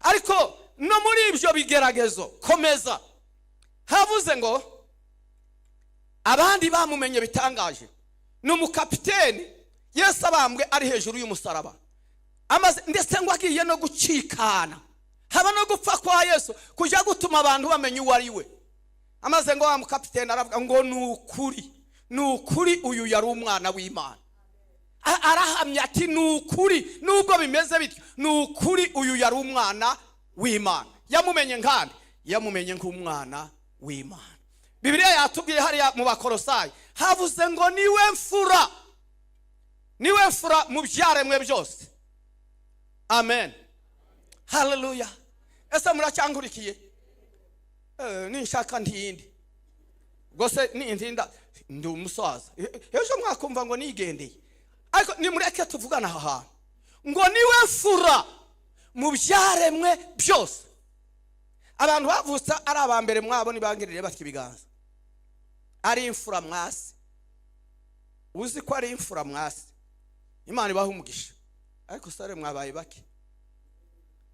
Ariko no muri ibyo bigeragezo komeza. Havuze ngo abandi bamumenye bitangaje ni umukapiteni. Yesu abambwe ari hejuru y'umusaraba, amaze ndetse ngo agiye no gucikana, haba no gupfa kwa Yesu kujya gutuma abantu bamenya uwo ari we. Amaze ngo wa mukapiteni aravuga ngo: "Ni ukuri, ni ukuri, uyu yari umwana w'Imana." Arahamya ati: "Ni ukuri, nubwo bimeze bityo, ni ukuri, uyu yari umwana w'Imana." Yamumenye nkande? Yamumenye nk'umwana w'Imana. Bibiliya yatubwiye hariya mu Bakorosayi, havuze ngo niwe mfura, niwe mfura mu byaremwe byose. Amen, haleluya! Ese muracyangurikiye? Ninshaka ntinde rwose, nintinda ndi umusaza, ejo mwakumva ngo nigendeye. Ariko nimureke tuvugane aha hantu ngo niwe mfura mu byaremwe byose. Abantu bavutse ari aba mbere mwabo nibangirire batya ibiganza, ari imfura mwasi. Uzi ko ari imfura mwasi, Imana ibaha umugisha. Ariko sare mwabaye bake.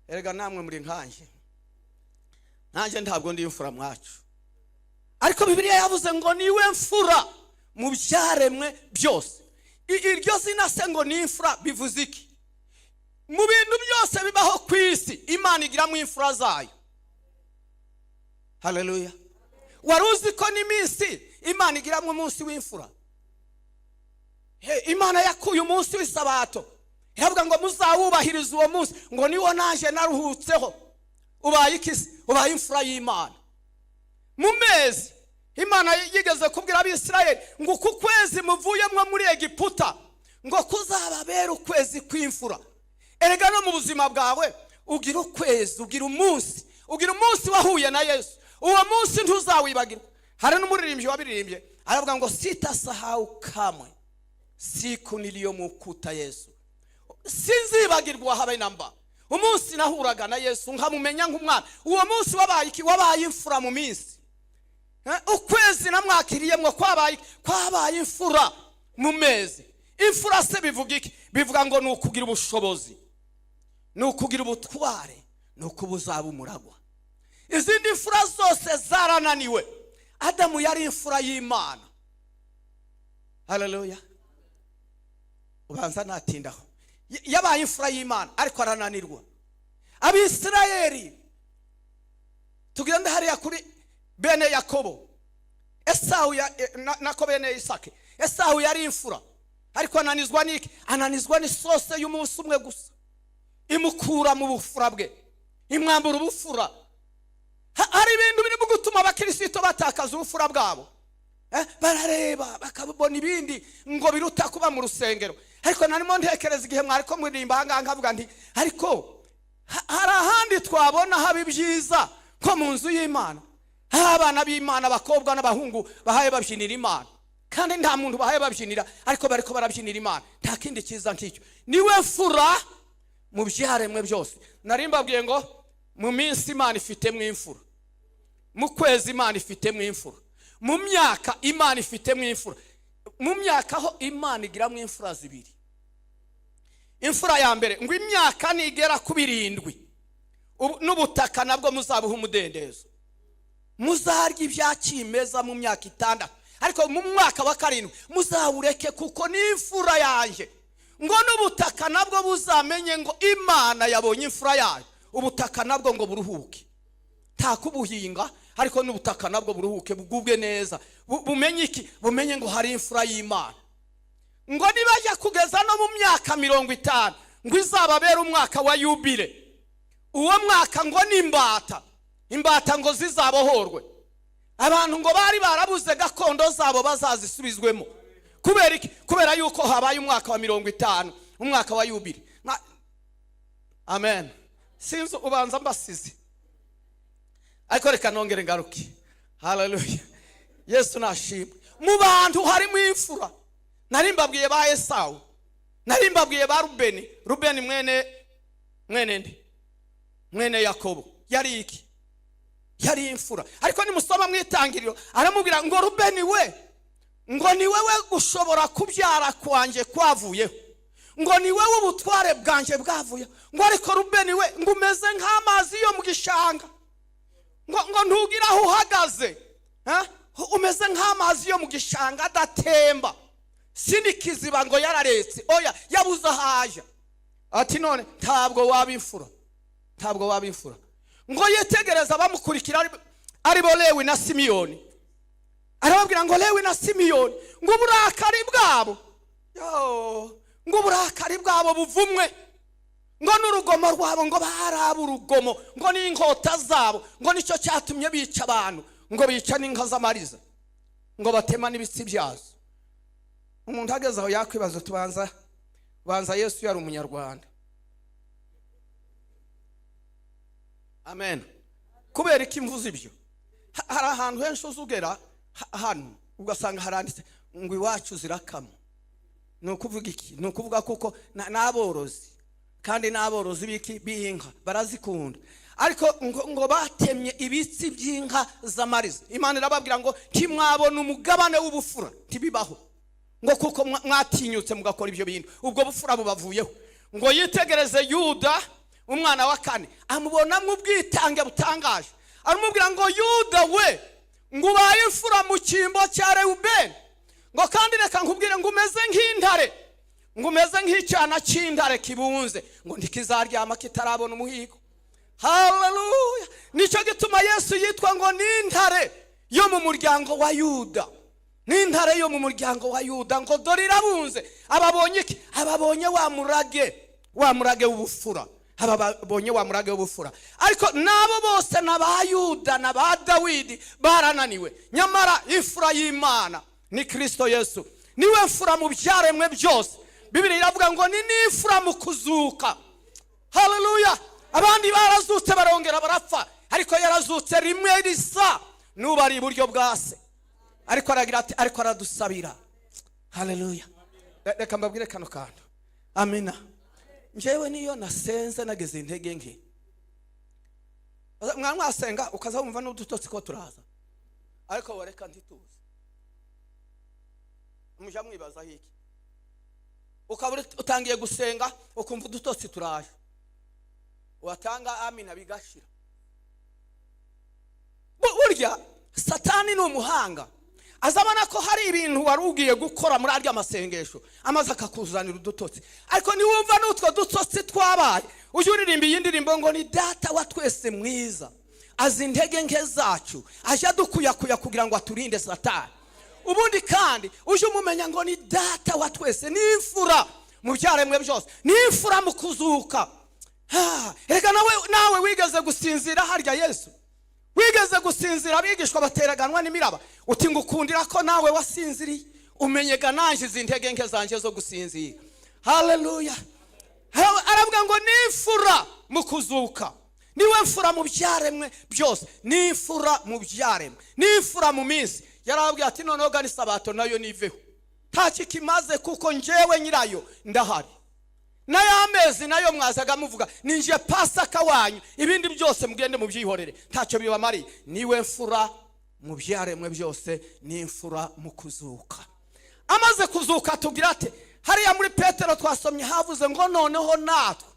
Erega namwe muri nkanjye, nanjye ntabwo ndi imfura mwacu. Ariko Bibiliya yavuze ngo niwe mfura mu byaremwe byose. Iryo zina se ngo ni imfura bivuze iki? Mu bintu byose bibaho ku isi, Imana igiramo imfura zayo. Haleluya! Wari uzi ko n'iminsi Imana igiramo umunsi w'imfura? He, Imana yakuye umunsi w'isabato, iravuga ngo muzawubahirize uwo munsi, ngo niwo naje naruhutseho. Ubaye iki se? Ubaye imfura y'Imana. Mu mezi, Imana yigeze kubwira Abisirayeli ngo uku kwezi muvuyemo muri Egiputa ngo kuzababera ukwezi kw'imfura. Erega no mu buzima bwawe ugira ukwezi, ugira umunsi, ugira umunsi wahuye na Yesu. Uwo munsi ntuzawibagirwa. Hari n'umuririmbyi wabiririmbye, aravuga ngo: "Sitasahau kamwe siku niliyomukuta Yesu." Sinzibagirwa habe namba umunsi nahuraga na Yesu nkamumenya nk'umwana. Uwo munsi wabaye iki? Wabaye imfura mu minsi. Ukwezi namwakiriyemwo kwabaye iki? Kwabaye imfura mu mezi. Imfura se bivuga iki? Bivuga ngo ni ukugira ubushobozi, ni ukugira ubutware, ni ukuba uzaba umuragwa. Izindi mfura zose zarananiwe. Adamu yari imfura y'Imana. Haleluya! Ubanza natindaho. Yabaye imfura y'Imana ariko arananirwa. Abisirayeli, tugende hariya kuri bene Yakobo. Esawu nako bene Isake. Esawu yari imfura, ariko ananizwa n'iki? Ananizwa n'isose y'umunsi umwe gusa, imukura mu bufura bwe, imwambura ubufura. Hari ibintu birimo gutuma abakirisito batakaza ubufura bwabo. Barareba bakabona ibindi ngo biruta kuba mu rusengero. Ariko narimo ntekereza igihe mwari ko muririmba ahangaha, nkavuga nti: "Ariko hari ahandi twabona haba ibyiza nko mu nzu y'Imana, aho abana b'Imana, abakobwa n'abahungu, bahaye babyinira Imana, kandi nta muntu bahaye babyinira, ariko bariko barabyinira Imana? Nta kindi cyiza nk'icyo." Niwe mfura mu byaremwe byose. Nari mbabwiye ngo mu minsi Imana ifitemo imfura, mu kwezi Imana ifitemo imfura, mu myaka Imana ifitemo imfura. Mu myaka ho Imana igiramo imfura zibiri. Imfura ya mbere ngo imyaka nigera ku 7, n'ubutaka nabwo muzabuha umudendezo, muzarya ibya kimeza mu myaka 6, ariko mu mwaka wa karindwi muzawureke, kuko ni imfura yanjye. Ngo n'ubutaka nabwo buzamenye ngo Imana yabonye imfura yayo. Ubutaka nabwo ngo buruhuke, nta kubuhinga, ariko n'ubutaka nabwo buruhuke, bugubwe neza. Bumenye iki? Bumenye ngo hari imfura y'Imana. Ngo nibajya kugeza no mu myaka 50, ngo izababere umwaka wa yubile. Uwo mwaka ngo ni imbata, imbata ngo zizabohorwe. Abantu ngo bari barabuze gakondo zabo bazazisubizwemo. Kubera iki? Kubera yuko habaye umwaka wa 50, umwaka wa yubile. Amen. Sinzi, ubanza mbasize, ariko reka nongere ngaruke. Haleluya, Yesu nashimwe. Mu bantu harimo imfura. Nari mbabwiye ba Esawu, nari mbabwiye ba Rubeni. Rubeni mwene nde? Mwene Yakobo. Yari iki? Yari imfura. Ariko nimusoma mu Itangiriro, aramubwira ngo: "Rubeni we," ngo, "ni wewe gushobora kubyara kwanjye kwavuyeho," ngo, "ni wewe ubutware bwanjye bwavuyeho," ngo, "ariko Rubeni we," ngo, "umeze nk'amazi yo mu gishanga," ngo "ntugire aho uhagaze." Ha? Umeze nk'amazi yo mu gishanga adatemba, sinikiziba. Ngo yararetse, oya, yabuze aho aja. Ati: "None ntabwo waba imfura, ntabwo waba imfura." Ngo yitegereza abamukurikira, ari bo Lewi na Simiyoni, arababwira ngo: "Lewi na Simiyoni," ngo, "uburakari bwabo, yo, ngo uburakari bwabo buvumwe," ngo, "n'urugomo rwabo," ngo, "baraba urugomo," ngo, "n'inkota zabo," ngo, "nicyo cyatumye bica abantu," ngo, "bica n'inka z'amariza," ngo, "batema n'ibitsi byazo." Umuntu ageze aho yakwibaza, tubanza banza Yesu yari Umunyarwanda. Amen. Kubera iki mvuze ibyo? Hari ahantu henshi uzugera hano ugasanga haranditse ngo "Iwacu zirakama." Ni ukuvuga iki? Ni ukuvuga kuko n'aborozi, kandi n'aborozi b'iki? B'inka, barazikunda. Ariko ngo batemye ibitsi by'inka z'amariza. Imana irababwira ngo: "Ntimwabona umugabane w'ubufura, ntibibaho," ngo, "kuko mwatinyutse mugakora ibyo bintu, ubwo bufura bubavuyeho." Ngo yitegereze Yuda, umwana wa kane, amubonamo ubwitange butangaje. Aramubwira ngo: "Yuda we," ngo, "ubaye imfura mu cyimbo cya Rewubeni," ngo, "kandi reka nkubwire," ngo, "umeze nk'intare," ngo, "umeze nk'icyana cy'intare kibunze," ngo, "ntikizaryama kitarabona umuhigo." Haleluya! Nicyo gituma Yesu yitwa ngo ni Intare yo mu muryango wa Yuda, ni Intare yo mu muryango wa Yuda. Ngo dore irabunze. Ababonye iki? Ababonye wa murage, wa murage w'ubufura. Aba babonye wa murage w'ubufura. Ariko n'abo bose, na ba Yuda na ba Dawidi, barananiwe. Nyamara imfura y'Imana ni Kirisito Yesu, niwe mfura mu byaremwe byose. Bibiri iravuga ngo ni n'imfura mu kuzuka. Haleluya! Abandi barazutse barongera barapfa, ariko yarazutse rimwe risa, n'ubu ari iburyo bwa Se, ariko aragira ati: "Ariko aradusabira." Haleluya! Reka mbabwire kano kantu. Amina. Njyewe niyo nasenze nageze intege nke, mwana mwasenga ukaza wumva n'udutotsi ko turaza, ariko wareka ntituze, mujya mwibazaho iki? Ukaba utangiye gusenga, ukumva udutotsi turaje, watanga amina bigashira. Burya Satani ni umuhanga, azabona ko hari ibintu wari ugiye gukora muri arya masengesho, amaze akakuzanira udutotsi. Ariko niwumva n'utwo dutotsi twabaye, ujye uririmba iyi ndirimbo ngo ni "Data wa twese mwiza Azi intege nke zacu, ajya adukuyakuya kugira ngo aturinde Satani. Ubundi kandi ujye umumenya ngo ni Data wa twese, ni imfura mu byaremwe byose, ni imfura mu kuzuka. Reka nawe wigeze gusinzira harya Yesu wigeze gusinzira, abigishwa bateraganwa n'imiraba, uti ngukundira ko nawe wasinziriye, umenyega nanjye izi ntege nke zanjye zo gusinzira. Haleluya! Aravuga ngo ni imfura mu kuzuka, niwe mfura mu byaremwe byose, ni imfura mu byaremwe, ni imfura mu minsi. Yarababwiye ati noneho gana isabato nayo niveho, ntacyo ikimaze kuko njyewe nyirayo ndahari. N'aya mezi nayo mwazaga muvuga, ni nje Pasaka wanyu, ibindi byose mugende mubyihorere, ntacyo bibamariye. Niwe mfura mu byaremwe byose, ni imfura mu kuzuka. Amaze kuzuka tugira ate? Hariya muri Petero twasomye havuze ngo noneho natwe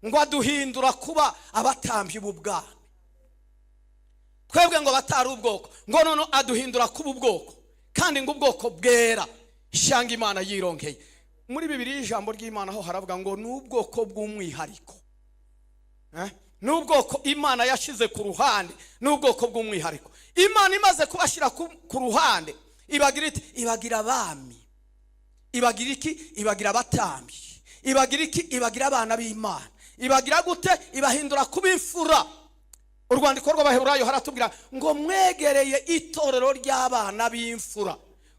ngo aduhindura kuba abatambyi b'ubwami, twebwe ngo batari ubwoko, ngo noneho aduhindura kuba ubwoko, kandi ngo ubwoko bwera, ishyanga Imana yironkeye. Muri Bibiri ijambo ry'Imana ho haravuga ngo ni ubwoko bw'umwihariko. Ni ubwoko Imana yashyize ku ruhande, ni ubwoko bw'umwihariko. Imana imaze kubashyira ku ruhande ibagira iti? Ibagira abami, ibagira iki? Ibagira abatambyi, ibagira iki? Ibagira abana b'Imana. Ibagira gute? Ibahindura kuba imfura. Urwandiko rw'Abaheburayo haratubwira ngo mwegereye itorero ry'abana b'imfura,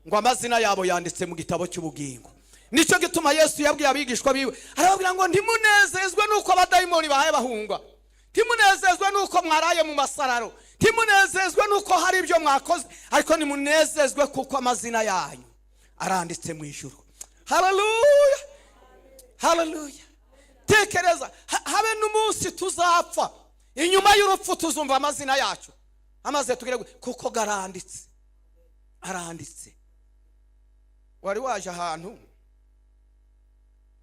ngo amazina yabo yanditse mu gitabo cy'ubugingo. Nicyo gituma Yesu yabwiye abigishwa biwe, arababwira ngo ntimunezezwe n'uko abadayimoni bahaye bahungwa, ntimunezezwe n'uko mwaraye mu masararo, ntimunezezwe n'uko hari ibyo mwakoze, ariko nimunezezwe kuko amazina yanyu aranditse mu ijuru. Haleluya, haleluya! Tekereza habe n'umunsi tuzapfa, inyuma y'urupfu tuzumva amazina yacu amaze tugere kuko garanditse, aranditse. Wari waje ahantu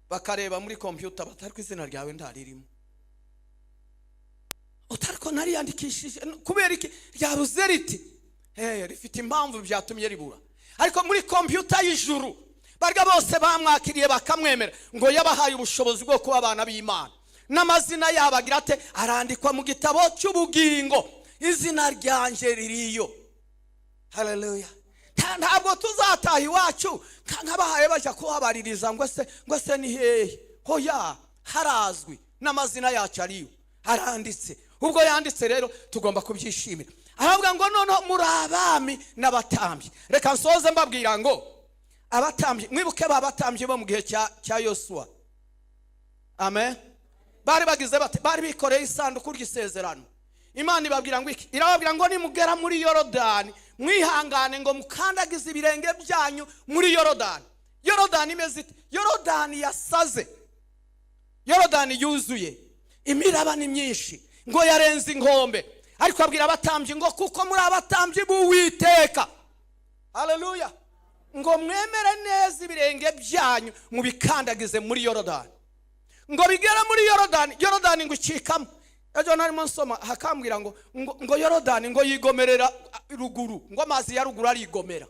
bakareba muri kompiyuta batari ko izina ryawe ntaririmo, utari ko nariyandikishije, kubera iki ryabuze riti? Hey, rifite impamvu byatumye ribura. Ariko muri kompiyuta y'ijuru, barya bose bamwakiriye bakamwemera, ngo yabahaye ubushobozi bwo kuba abana b'Imana, n'amazina yabo agira ate? Arandikwa mu gitabo cy'ubugingo. Izina ryanjye ririyo. Haleluya! Ntabwo tuzataha iwacu nk'abahaye bajya kuhabaririza ngo se ni hehe. Hoya, harazwi n'amazina yacu ariyo, aranditse. Ubwo yanditse rero tugomba kubyishimira. Aravuga ngo noneho muri abami n'abatambyi. Reka nsoze mbabwira ngo abatambyi, mwibuke ba batambyi bo mu gihe cya Yosuwa, amen. Bari bagize bate? Bari bikoreye isanduku ry'isezerano. Imana ibabwira ngo iki? Irababwira ngo nimugera muri Yorodani mwihangane, ngo mukandagize ibirenge byanyu muri Yorodani. Yorodani imeze ite? Yorodani yasaze, Yorodani yuzuye, imiraba ni myinshi, ngo yarenze inkombe. Ariko abwira abatambyi ngo kuko muri abatambyi b'Uwiteka, haleluya, ngo mwemere neza ibirenge byanyu mubikandagize muri Yorodani. Ngo bigere muri Yorodani, Yorodani ngo icikamo. Ejo narimo nsoma hakambwira ngo Yorodani ngo yigomerera ruguru, ngo amazi ya ruguru arigomera.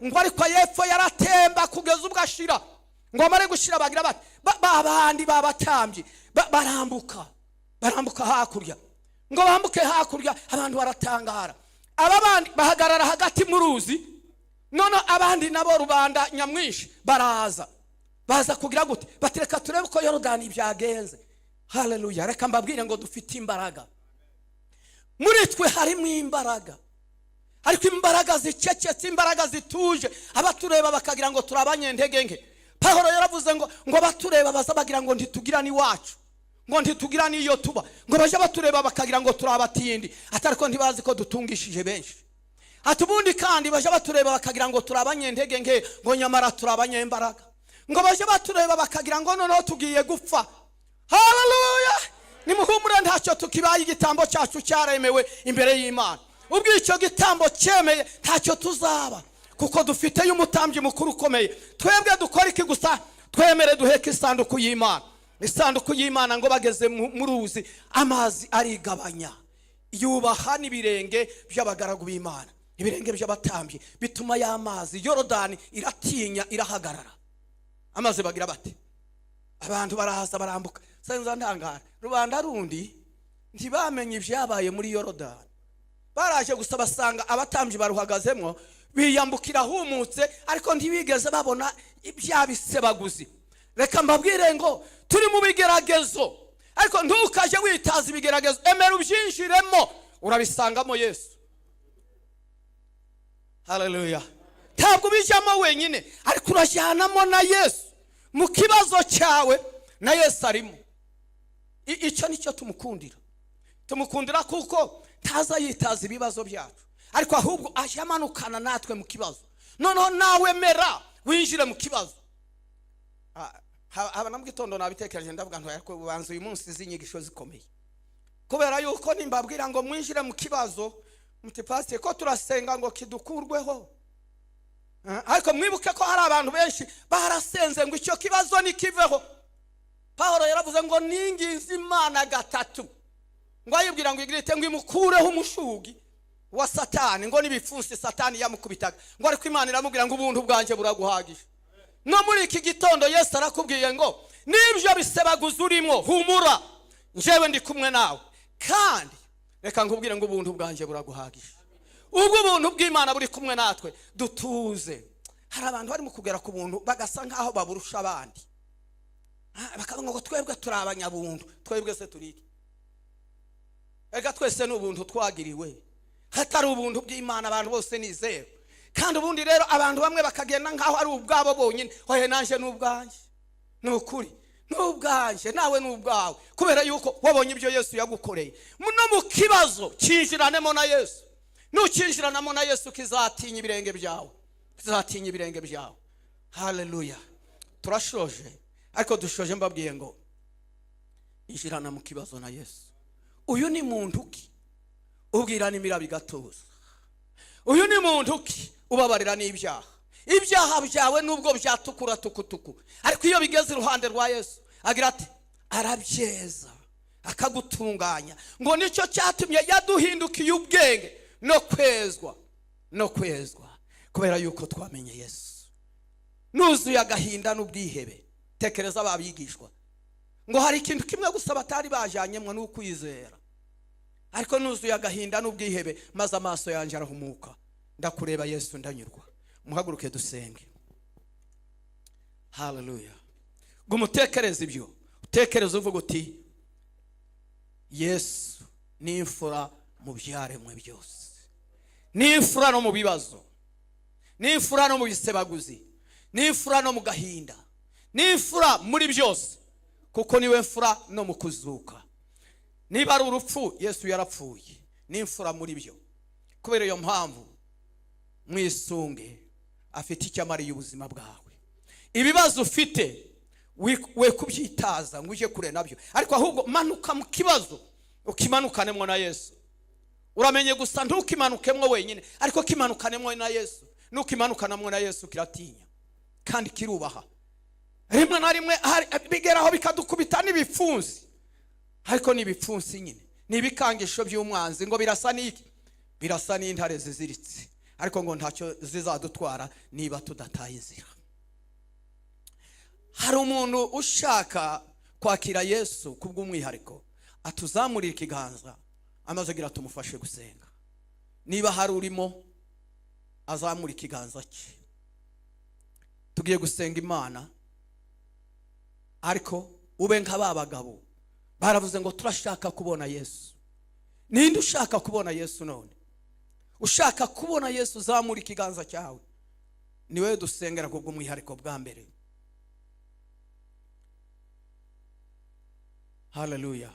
Ngo ariko ayepfo yaratemba kugeza ubwo ashira. Ngo amare gushira bagira bati ba bandi babatambyi barambuka, barambuka hakurya. Ngo bambuke hakurya, abantu baratangara. Aba bandi bahagarara hagati mu ruzi, none abandi nabo rubanda nyamwinshi baraza, baza kugira gute? Bati reka turebe uko Yorodani byagenze. Haleluya! Reka mbabwire ngo dufite imbaraga muri twe, harimo imbaraga, ariko imbaraga zicecetse, imbaraga zituje, abatureba bakagira ngo turi abanyentege nke. Pawulo yaravuze ngo abatureba baza bagira ngo ntitugira n'iwacu, ngo ntitugira n'iyo tuba, ngo baje batureba bakagira ngo turi abatindi, atari ko ntibazi ko dutungishije benshi. Ati ubundi kandi baje batureba bakagira ngo turi abanyentege nke, ngo nyamara turi abanyembaraga. Ngo baje batureba bakagira ngo noneho tugiye gupfa. Haleluya! Nimuhumure, ntacyo tukibaye, igitambo cyacu cyaremewe imbere y'Imana. Ubwo icyo gitambo cyemeye, ntacyo tuzaba, kuko dufiteyo umutambyi mukuru ukomeye. Twebwe dukora iki gusa? Twemere duheke isanduku y'Imana. Isanduku y'Imana ngo bageze mu ruzi, amazi arigabanya, yubaha n'ibirenge by'abagaragu b'Imana, ibirenge by'abatambyi, bituma ya mazi Yorodani iratinya, irahagarara. Amazi bagira bati abantu baraza barambuka. Senza ntangara, rubanda rundi. Ntibamenye ibyabaye muri Yorodani. Baraje gusa basanga abatambyi baruhagazemo, biyambukira humutse, ariko ntibigeze babona ibya bisebaguzi. Reka mbabwire ngo turi mu bigeragezo, ariko ntukaje witaza ibigeragezo. Emera ubyinjiremo, urabisangamo Yesu. Haleluya! Ntabwo ubijyamo wenyine, ariko urajyanamo na Yesu. Mu kibazo cyawe na Yesu arimo. Icyo nicyo tumukundira. Tumukundira kuko ntaza yitaza ibibazo byacu, ariko ahubwo ajya amanukana natwe mu kibazo. Noneho nawe mera winjire mu kibazo. Haba na mu gitondo nabitekereje, ndavuga ngo ariko ubanza uyu munsi izi nyigisho zikomeye, kubera yuko nimbabwira ngo mwinjire mu kibazo, muti: "Pasiteri, ko turasenga ngo kidukurweho?" Ariko mwibuke ko hari abantu benshi barasenze ngo icyo kibazo nikiveho. Pawulo yaravuze ngo ninginze Imana gatatu, ngo ayibwira ngo igirite, ngo imukureho umushugi wa Satani, ngo n'ibipfunsi Satani yamukubitaga, ngo ariko Imana iramubwira ngo ubuntu bwanjye buraguhagije. No muri iki gitondo Yesu arakubwiye ngo n'ibyo bisebaguza urimo, humura, njyewe ndi kumwe nawe, kandi reka nkubwire ngo ubuntu bwanjye buraguhagije. Ubwo ubuntu bw'Imana buri kumwe natwe, dutuze. Hari abantu barimo kugera ku buntu bagasa nk'aho baburusha abandi. Bakavuga ngo twebwe turi abanyabuntu. Twebwe se turi iki? Reka twese ni ubuntu twagiriwe. Hatari ubuntu bw'Imana, abantu bose ni zeru. Kandi ubundi rero abantu bamwe bakagenda nk'aho ari ubwabo bonyine. Ohe, nanjye ni ubwanjye, ni ukuri ni ubwanjye, nawe ni ubwawe, kubera yuko wabonye ibyo Yesu yagukoreye. No mu kibazo cyinjiranemo na Yesu. Nukinjiranamo na Yesu, kizatinya ibirenge byawe, kizatinya ibirenge byawe. Haleluya! Turashoje, ariko dushoje mbabwiye ngo injirana mu kibazo na Yesu. Uyu ni muntu ki ubwira n'imiraba igatuza? Uyu ni muntu ki ubabarira n'ibyaha? Ibyaha byawe nubwo byatukura tukutuku, ariko iyo bigeze iruhande rwa Yesu, agira ati arabyeza, akagutunganya. Ngo nicyo cyatumye yaduhindukiye ubwenge no kwezwa, no kwezwa, kubera yuko twamenye Yesu. Nuzuye agahinda n'ubwihebe, tekereza babigishwa, ngo hari ikintu kimwe gusa batari bajyanyemo, ni ukwizera. Ariko nuzuye agahinda n'ubwihebe, maze amaso yanjye arahumuka, ndakureba Yesu, ndanyurwa. Muhaguruke dusenge. Haleluya! Ngo umutekereze ibyo utekereze, uvuga uti: "Yesu ni imfura mu byaremwe byose, ni imfura no mu bibazo, ni imfura no mu bisebaguzi, ni imfura no mu gahinda, ni imfura muri byose, kuko niwe mfura no mu kuzuka. Niba ari urupfu, Yesu yarapfuye. Ni imfura muri byo." Kubera iyo mpamvu, mwisunge, afite icyo amariye ubuzima bwawe. Ibibazo ufite, we kubyitaza ngo ujye kure nabyo, ariko ahubwo manuka mu kibazo, ukimanukanemo na Yesu. Uramenye gusa ntukimanukemo wenyine, ariko kimanukanemo na Yesu. Nukimanukanamo na Yesu, kiratinya kandi kirubaha. Rimwe na rimwe bigeraho bikadukubita n'ibipfunsi, ariko ni ibipfunsi nyine, ni ibikangisho by'umwanzi. Ngo birasa n'iki? Birasa n'intare ziziritse, ariko ngo ntacyo zizadutwara niba tudataye inzira. Hari umuntu ushaka kwakira Yesu kubw'umwihariko, atuzamurira ikiganza, amaze agira tumufashe gusenga. Niba hari urimo, azamura ikiganza cye. Tugiye gusenga Imana, ariko ube nka ba bagabo baravuze ngo turashaka kubona Yesu. Ninde ushaka kubona Yesu none? Ushaka kubona Yesu, uzamura ikiganza cyawe, ni wowe dusengera kubw'umwihariko bwa mbere. Haleluya!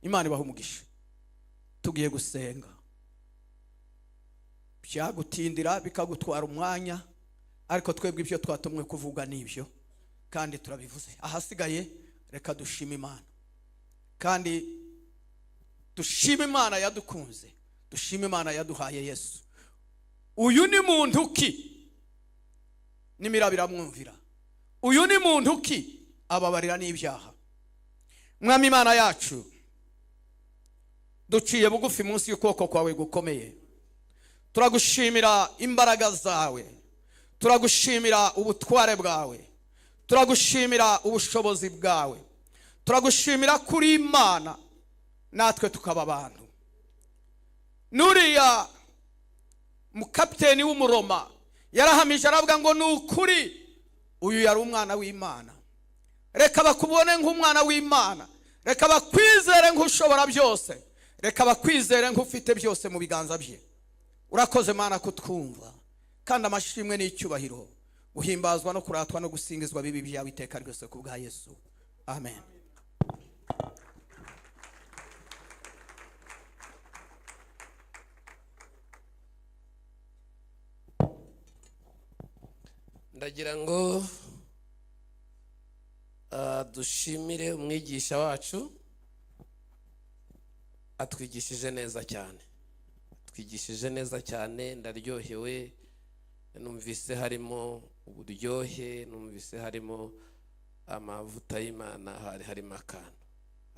Imana ibaha umugisha. Tugiye gusenga. Byagutindira, bikagutwara umwanya, ariko twebwe ibyo twatumwe kuvuga nibyo, kandi turabivuze. Ahasigaye reka dushime Imana, kandi dushime Imana yadukunze, dushime Imana yaduhaye Yesu. Uyu ni muntu ki n'imiraba iramwumvira? Uyu ni muntu ki ababarira n'ibyaha? Mwami Imana yacu, duciye bugufi munsi y'ukuboko kwawe gukomeye. Turagushimira imbaraga zawe, turagushimira ubutware bwawe, turagushimira ubushobozi bwawe, turagushimira kuri Imana. Natwe tukaba abantu. Nuriya mukapiteni w'Umuroma yarahamije, aravuga ngo: "Ni ukuri, uyu yari umwana w'Imana." Reka bakubone nk'umwana w'Imana, reka bakwizere nk'ushobora byose, reka bakwizere nk'ufite byose mu biganza bye. Urakoze Mana kutwumva, kandi amashimwe n'icyubahiro, guhimbazwa no kuratwa no gusingizwa bibi byawe iteka ryose ku bwa Yesu. Amen.
Ndagira ngo dushimire umwigisha wacu, atwigishije neza cyane, atwigishije neza cyane. Ndaryohewe, numvise harimo uburyohe, numvise harimo amavuta y'Imana, hari harimo akantu,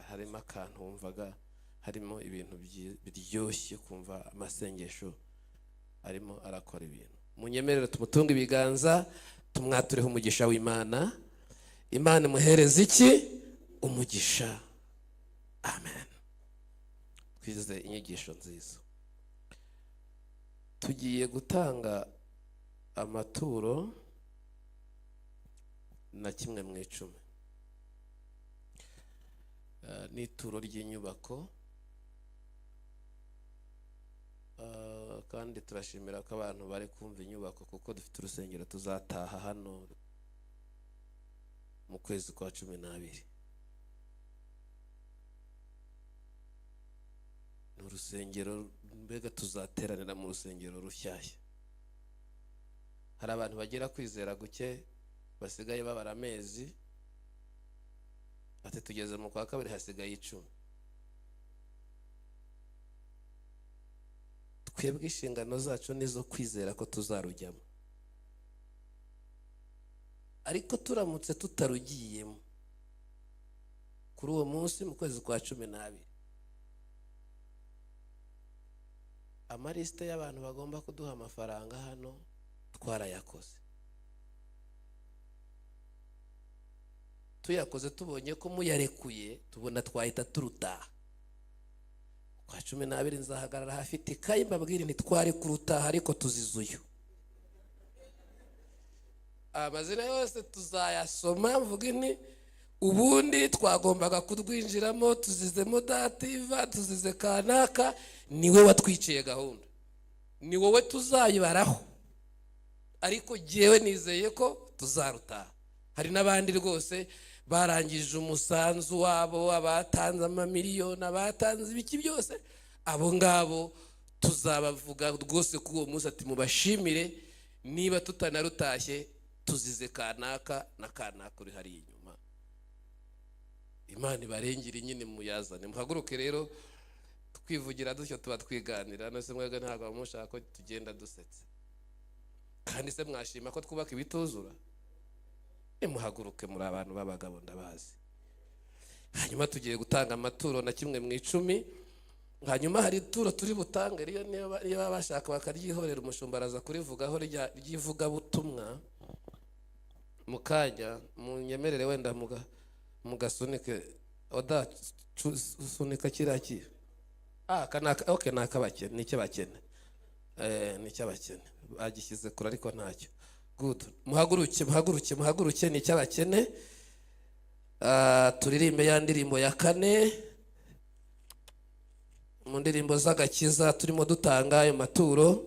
harimo akantu wumvaga harimo ibintu biryoshye, kumva amasengesho arimo arakora ibintu. Munyemerere tumutunge ibiganza, tumwatureho umugisha w'Imana. Imana imuhereze iki? Umugisha. Amen. Twize inyigisho nziza. Tugiye gutanga amaturo na kimwe mu icumi n'ituro ry'inyubako. Kandi turashimira ko abantu bari kumva inyubako, kuko dufite urusengero tuzataha hano mu kwezi kwa 12. Ni urusengero, mbega tuzateranira mu rusengero rushyashya. Hari abantu bagira kwizera guke, basigaye babara amezi, ati tugeze mu kwa kabiri, hasigaye 10. Twebwe inshingano zacu nizo kwizera ko tuzarujyamo, ariko turamutse tutarugiyemo kuri uwo munsi mu kwezi kwa 12, amalisite y'abantu bagomba kuduha amafaranga hano twarayakoze. Tuyakoze tubonye ko muyarekuye, tubona twahita turutaha. Kwa 12 nzahagarara hafite ikayi mbabwire ntitwari kurutaha, ariko tuzizuyo. Amazina yose tuzayasoma, mvuge ni ubundi twagombaga kurwinjiramo, tuzizemo dativa, tuzize kanaka, niwe watwiciye gahunda, ni wowe tuzayibaraho, ariko jyewe nizeye ko tuzarutaha. Hari n'abandi rwose barangije umusanzu wabo, abatanze amamiliyoni, abatanze ibiki byose, abo ngabo tuzabavuga rwose kuri uwo munsi, ati mubashimire, niba tutanarutashye tuzize kanaka na kanaka uri hariya inyuma. Imana ibarengere nyine, muyazane. Muhaguruke rero, twivugira dutyo tuba twiganira, none se mwebwe ntabwo mushaka ko tugenda dusetse? Kandi se mwashima ko twubaka ibituzura? Nimuhaguruke, muri abantu b'abagabo ndabazi. Hanyuma tugiye gutanga amaturo na kimwe mu icumi. Hanyuma hari ituro turi butange, niba bashaka bakaryihorera, umushumba araza kurivugaho ry'ivugabutumwa mu kanya. Munyemerere wenda mugasunike, oda sunika kiriya kiyo. Okay, ni ak'abakene, ni icy'abakene, ni icy'abakene, bagishyize kure ariko ntacyo. Good. Muhaguruke, muhaguruke, muhaguruke, ni icy'abakene. Turirimbe ya ndirimbo ya 4 mu ndirimbo z'agakiza, turimo dutanga ayo maturo.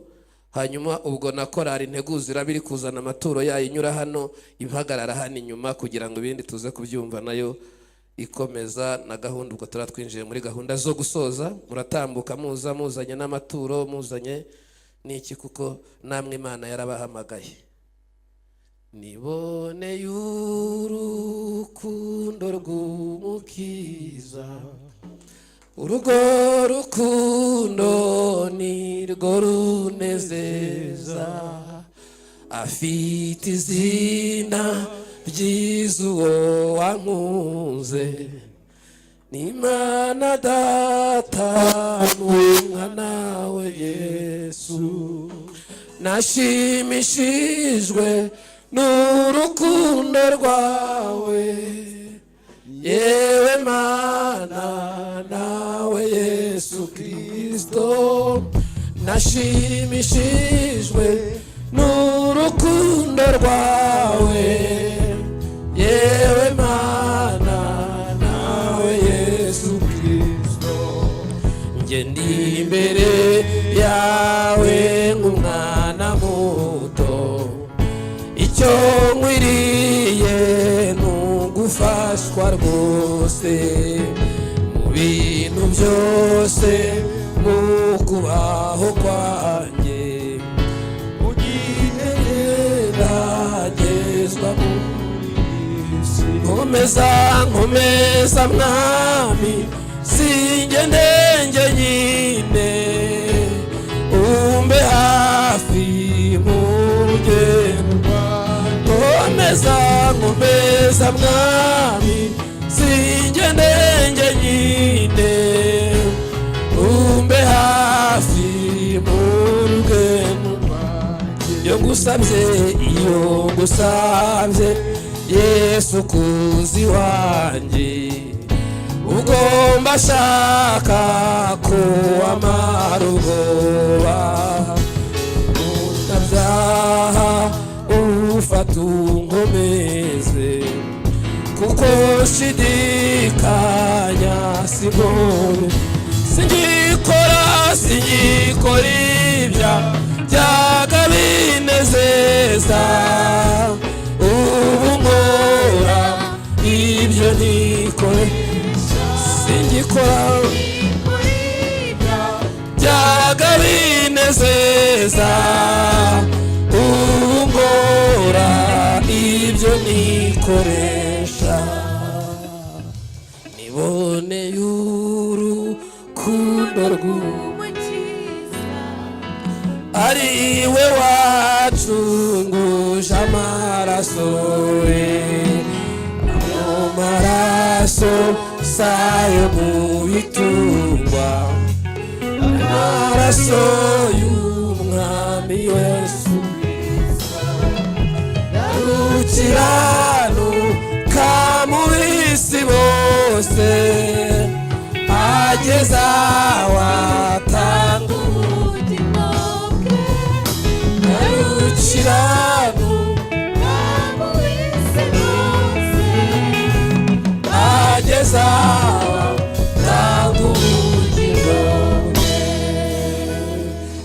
Hanyuma ubwo na korali Integuza iraba iri kuzana amaturo yayo, inyura hano impagarara hano inyuma, kugira ngo ibindi tuze kubyumva nayo ikomeza na gahunda. Ubwo tuba twinjiye muri gahunda zo gusoza. Muratambuka muza muzanye n'amaturo, muzanye n'iki, kuko namwe Imana yarabahamagaye. Niboneye urukundo rw'Umukiza, urugo rukundo nirwo runezeza, afite izina ry'izuwo wankunze, ni Imana Data n'Umwana we Yesu. Nashimishijwe n'urukundo rwawe, yewe Mana nawe. Nashimishijwe n'urukundo rwawe, yewe Mana, nawe Yesu Kristo. Njye ndi imbere yawe nk'umwana muto, icyo nkwiriye ni ugufashwa rwose mu bintu byose, mu kubaho kwanjye, mu gihe ngeragezwa muri iyi si. Nkomeza, nkomeza Mwami, singende njyenyine, umbe hafi mu rugendo rwanjye. Nkomeza, nkomeza Mwami, singende njyenyine, umbe hafi mu rugendo rwanjye. Iyo ngusabye, iyo ngusabye Yesu kuzi wanjye, ubwo mbashaka kuwamara ubwoba, umunyabyaha ufata unkomeze, kuko shidikanya singome. Singikora, singikora ibya byaga binezeza, ubu nkora ibyo nikore. Singikora byaga binezeza, ubu nkora ibyo nikoresha. Niboneye urukundo rw'Umukiza, ari we wacunguje amaraso ye. Mu maraso sayo mu bitungwa, amaraso y'Umwami Yesu, ukiranuka mu bisi bose, ageza watanga
ubugingo bwe.
Ukiranuka
mu isi bose,
ageza watanga ubugingo bwe.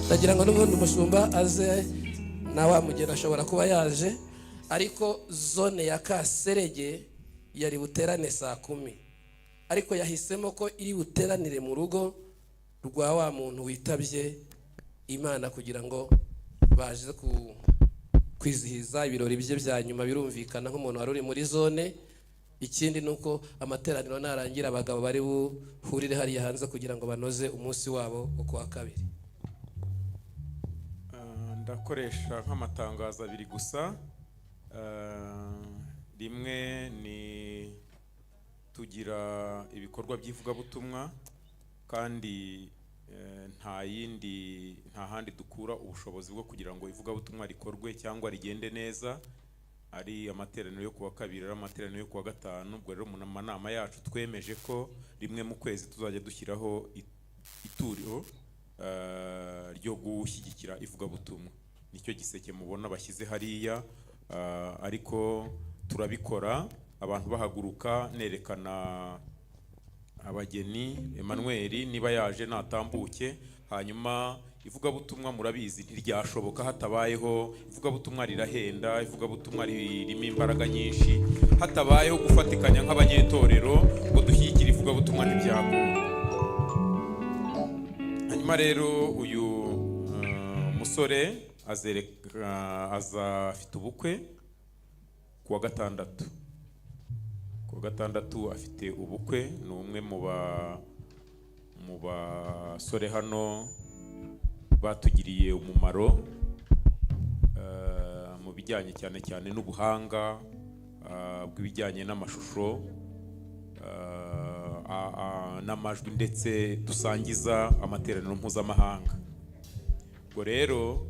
Ndagira ngo n'ubundi umushumba aze na wa mugeni ashobora kuba yaje, ariko zone ya Kaserege yari buterane saa 10, ariko yahisemo ko iri buteranire mu rugo rwa wa muntu witabye Imana, kugira ngo baje kwizihiza ibirori bye bya nyuma. Birumvikana nk'umuntu wari uri muri zone. Ikindi ni uko amateraniro narangira, abagabo bari buhurire hariya hanze kugira ngo banoze umunsi wabo wo kuwa kabiri.
Ndakoresha nk'amatangazo abiri gusa. Rimwe ni tugira ibikorwa by'ivugabutumwa, kandi nta yindi, nta handi dukura ubushobozi bwo kugira ngo ivugabutumwa rikorwe cyangwa rigende neza, ari amateraniro yo kuwa kabiri, ari amateraniro yo kuwa gatanu. Ubwo rero mu manama yacu twemeje ko rimwe mu kwezi tuzajya dushyiraho ituro ryo gushyigikira ivugabutumwa. Nicyo giseke mubona bashyize hariya. Ariko turabikora abantu bahaguruka, nerekana abageni. Emmanuel niba yaje natambuke. Hanyuma ivugabutumwa murabizi ntiryashoboka hatabayeho ivugabutumwa. Rirahenda, ivugabutumwa ririmo imbaraga nyinshi. Hatabayeho gufatikanya nk'abanyetorero ngo dushyigikire ivugabutumwa, ntibyakunda. Hanyuma rero uyu musore azereka aza afite ubukwe kuwa gatandatu. Kuwa gatandatu afite ubukwe. Ni umwe mu basore hano batugiriye umumaro mu bijyanye cyane cyane n'ubuhanga bw'ibijyanye n'amashusho n'amajwi, ndetse dusangiza amateraniro mpuzamahanga. Ubwo rero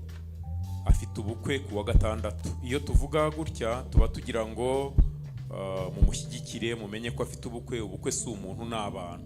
afite ubukwe ku wa gatandatu. Iyo tuvuga gutya tuba tugira ngo mumushyigikire, mumenye ko afite ubukwe. Ubukwe si umuntu, ni abantu.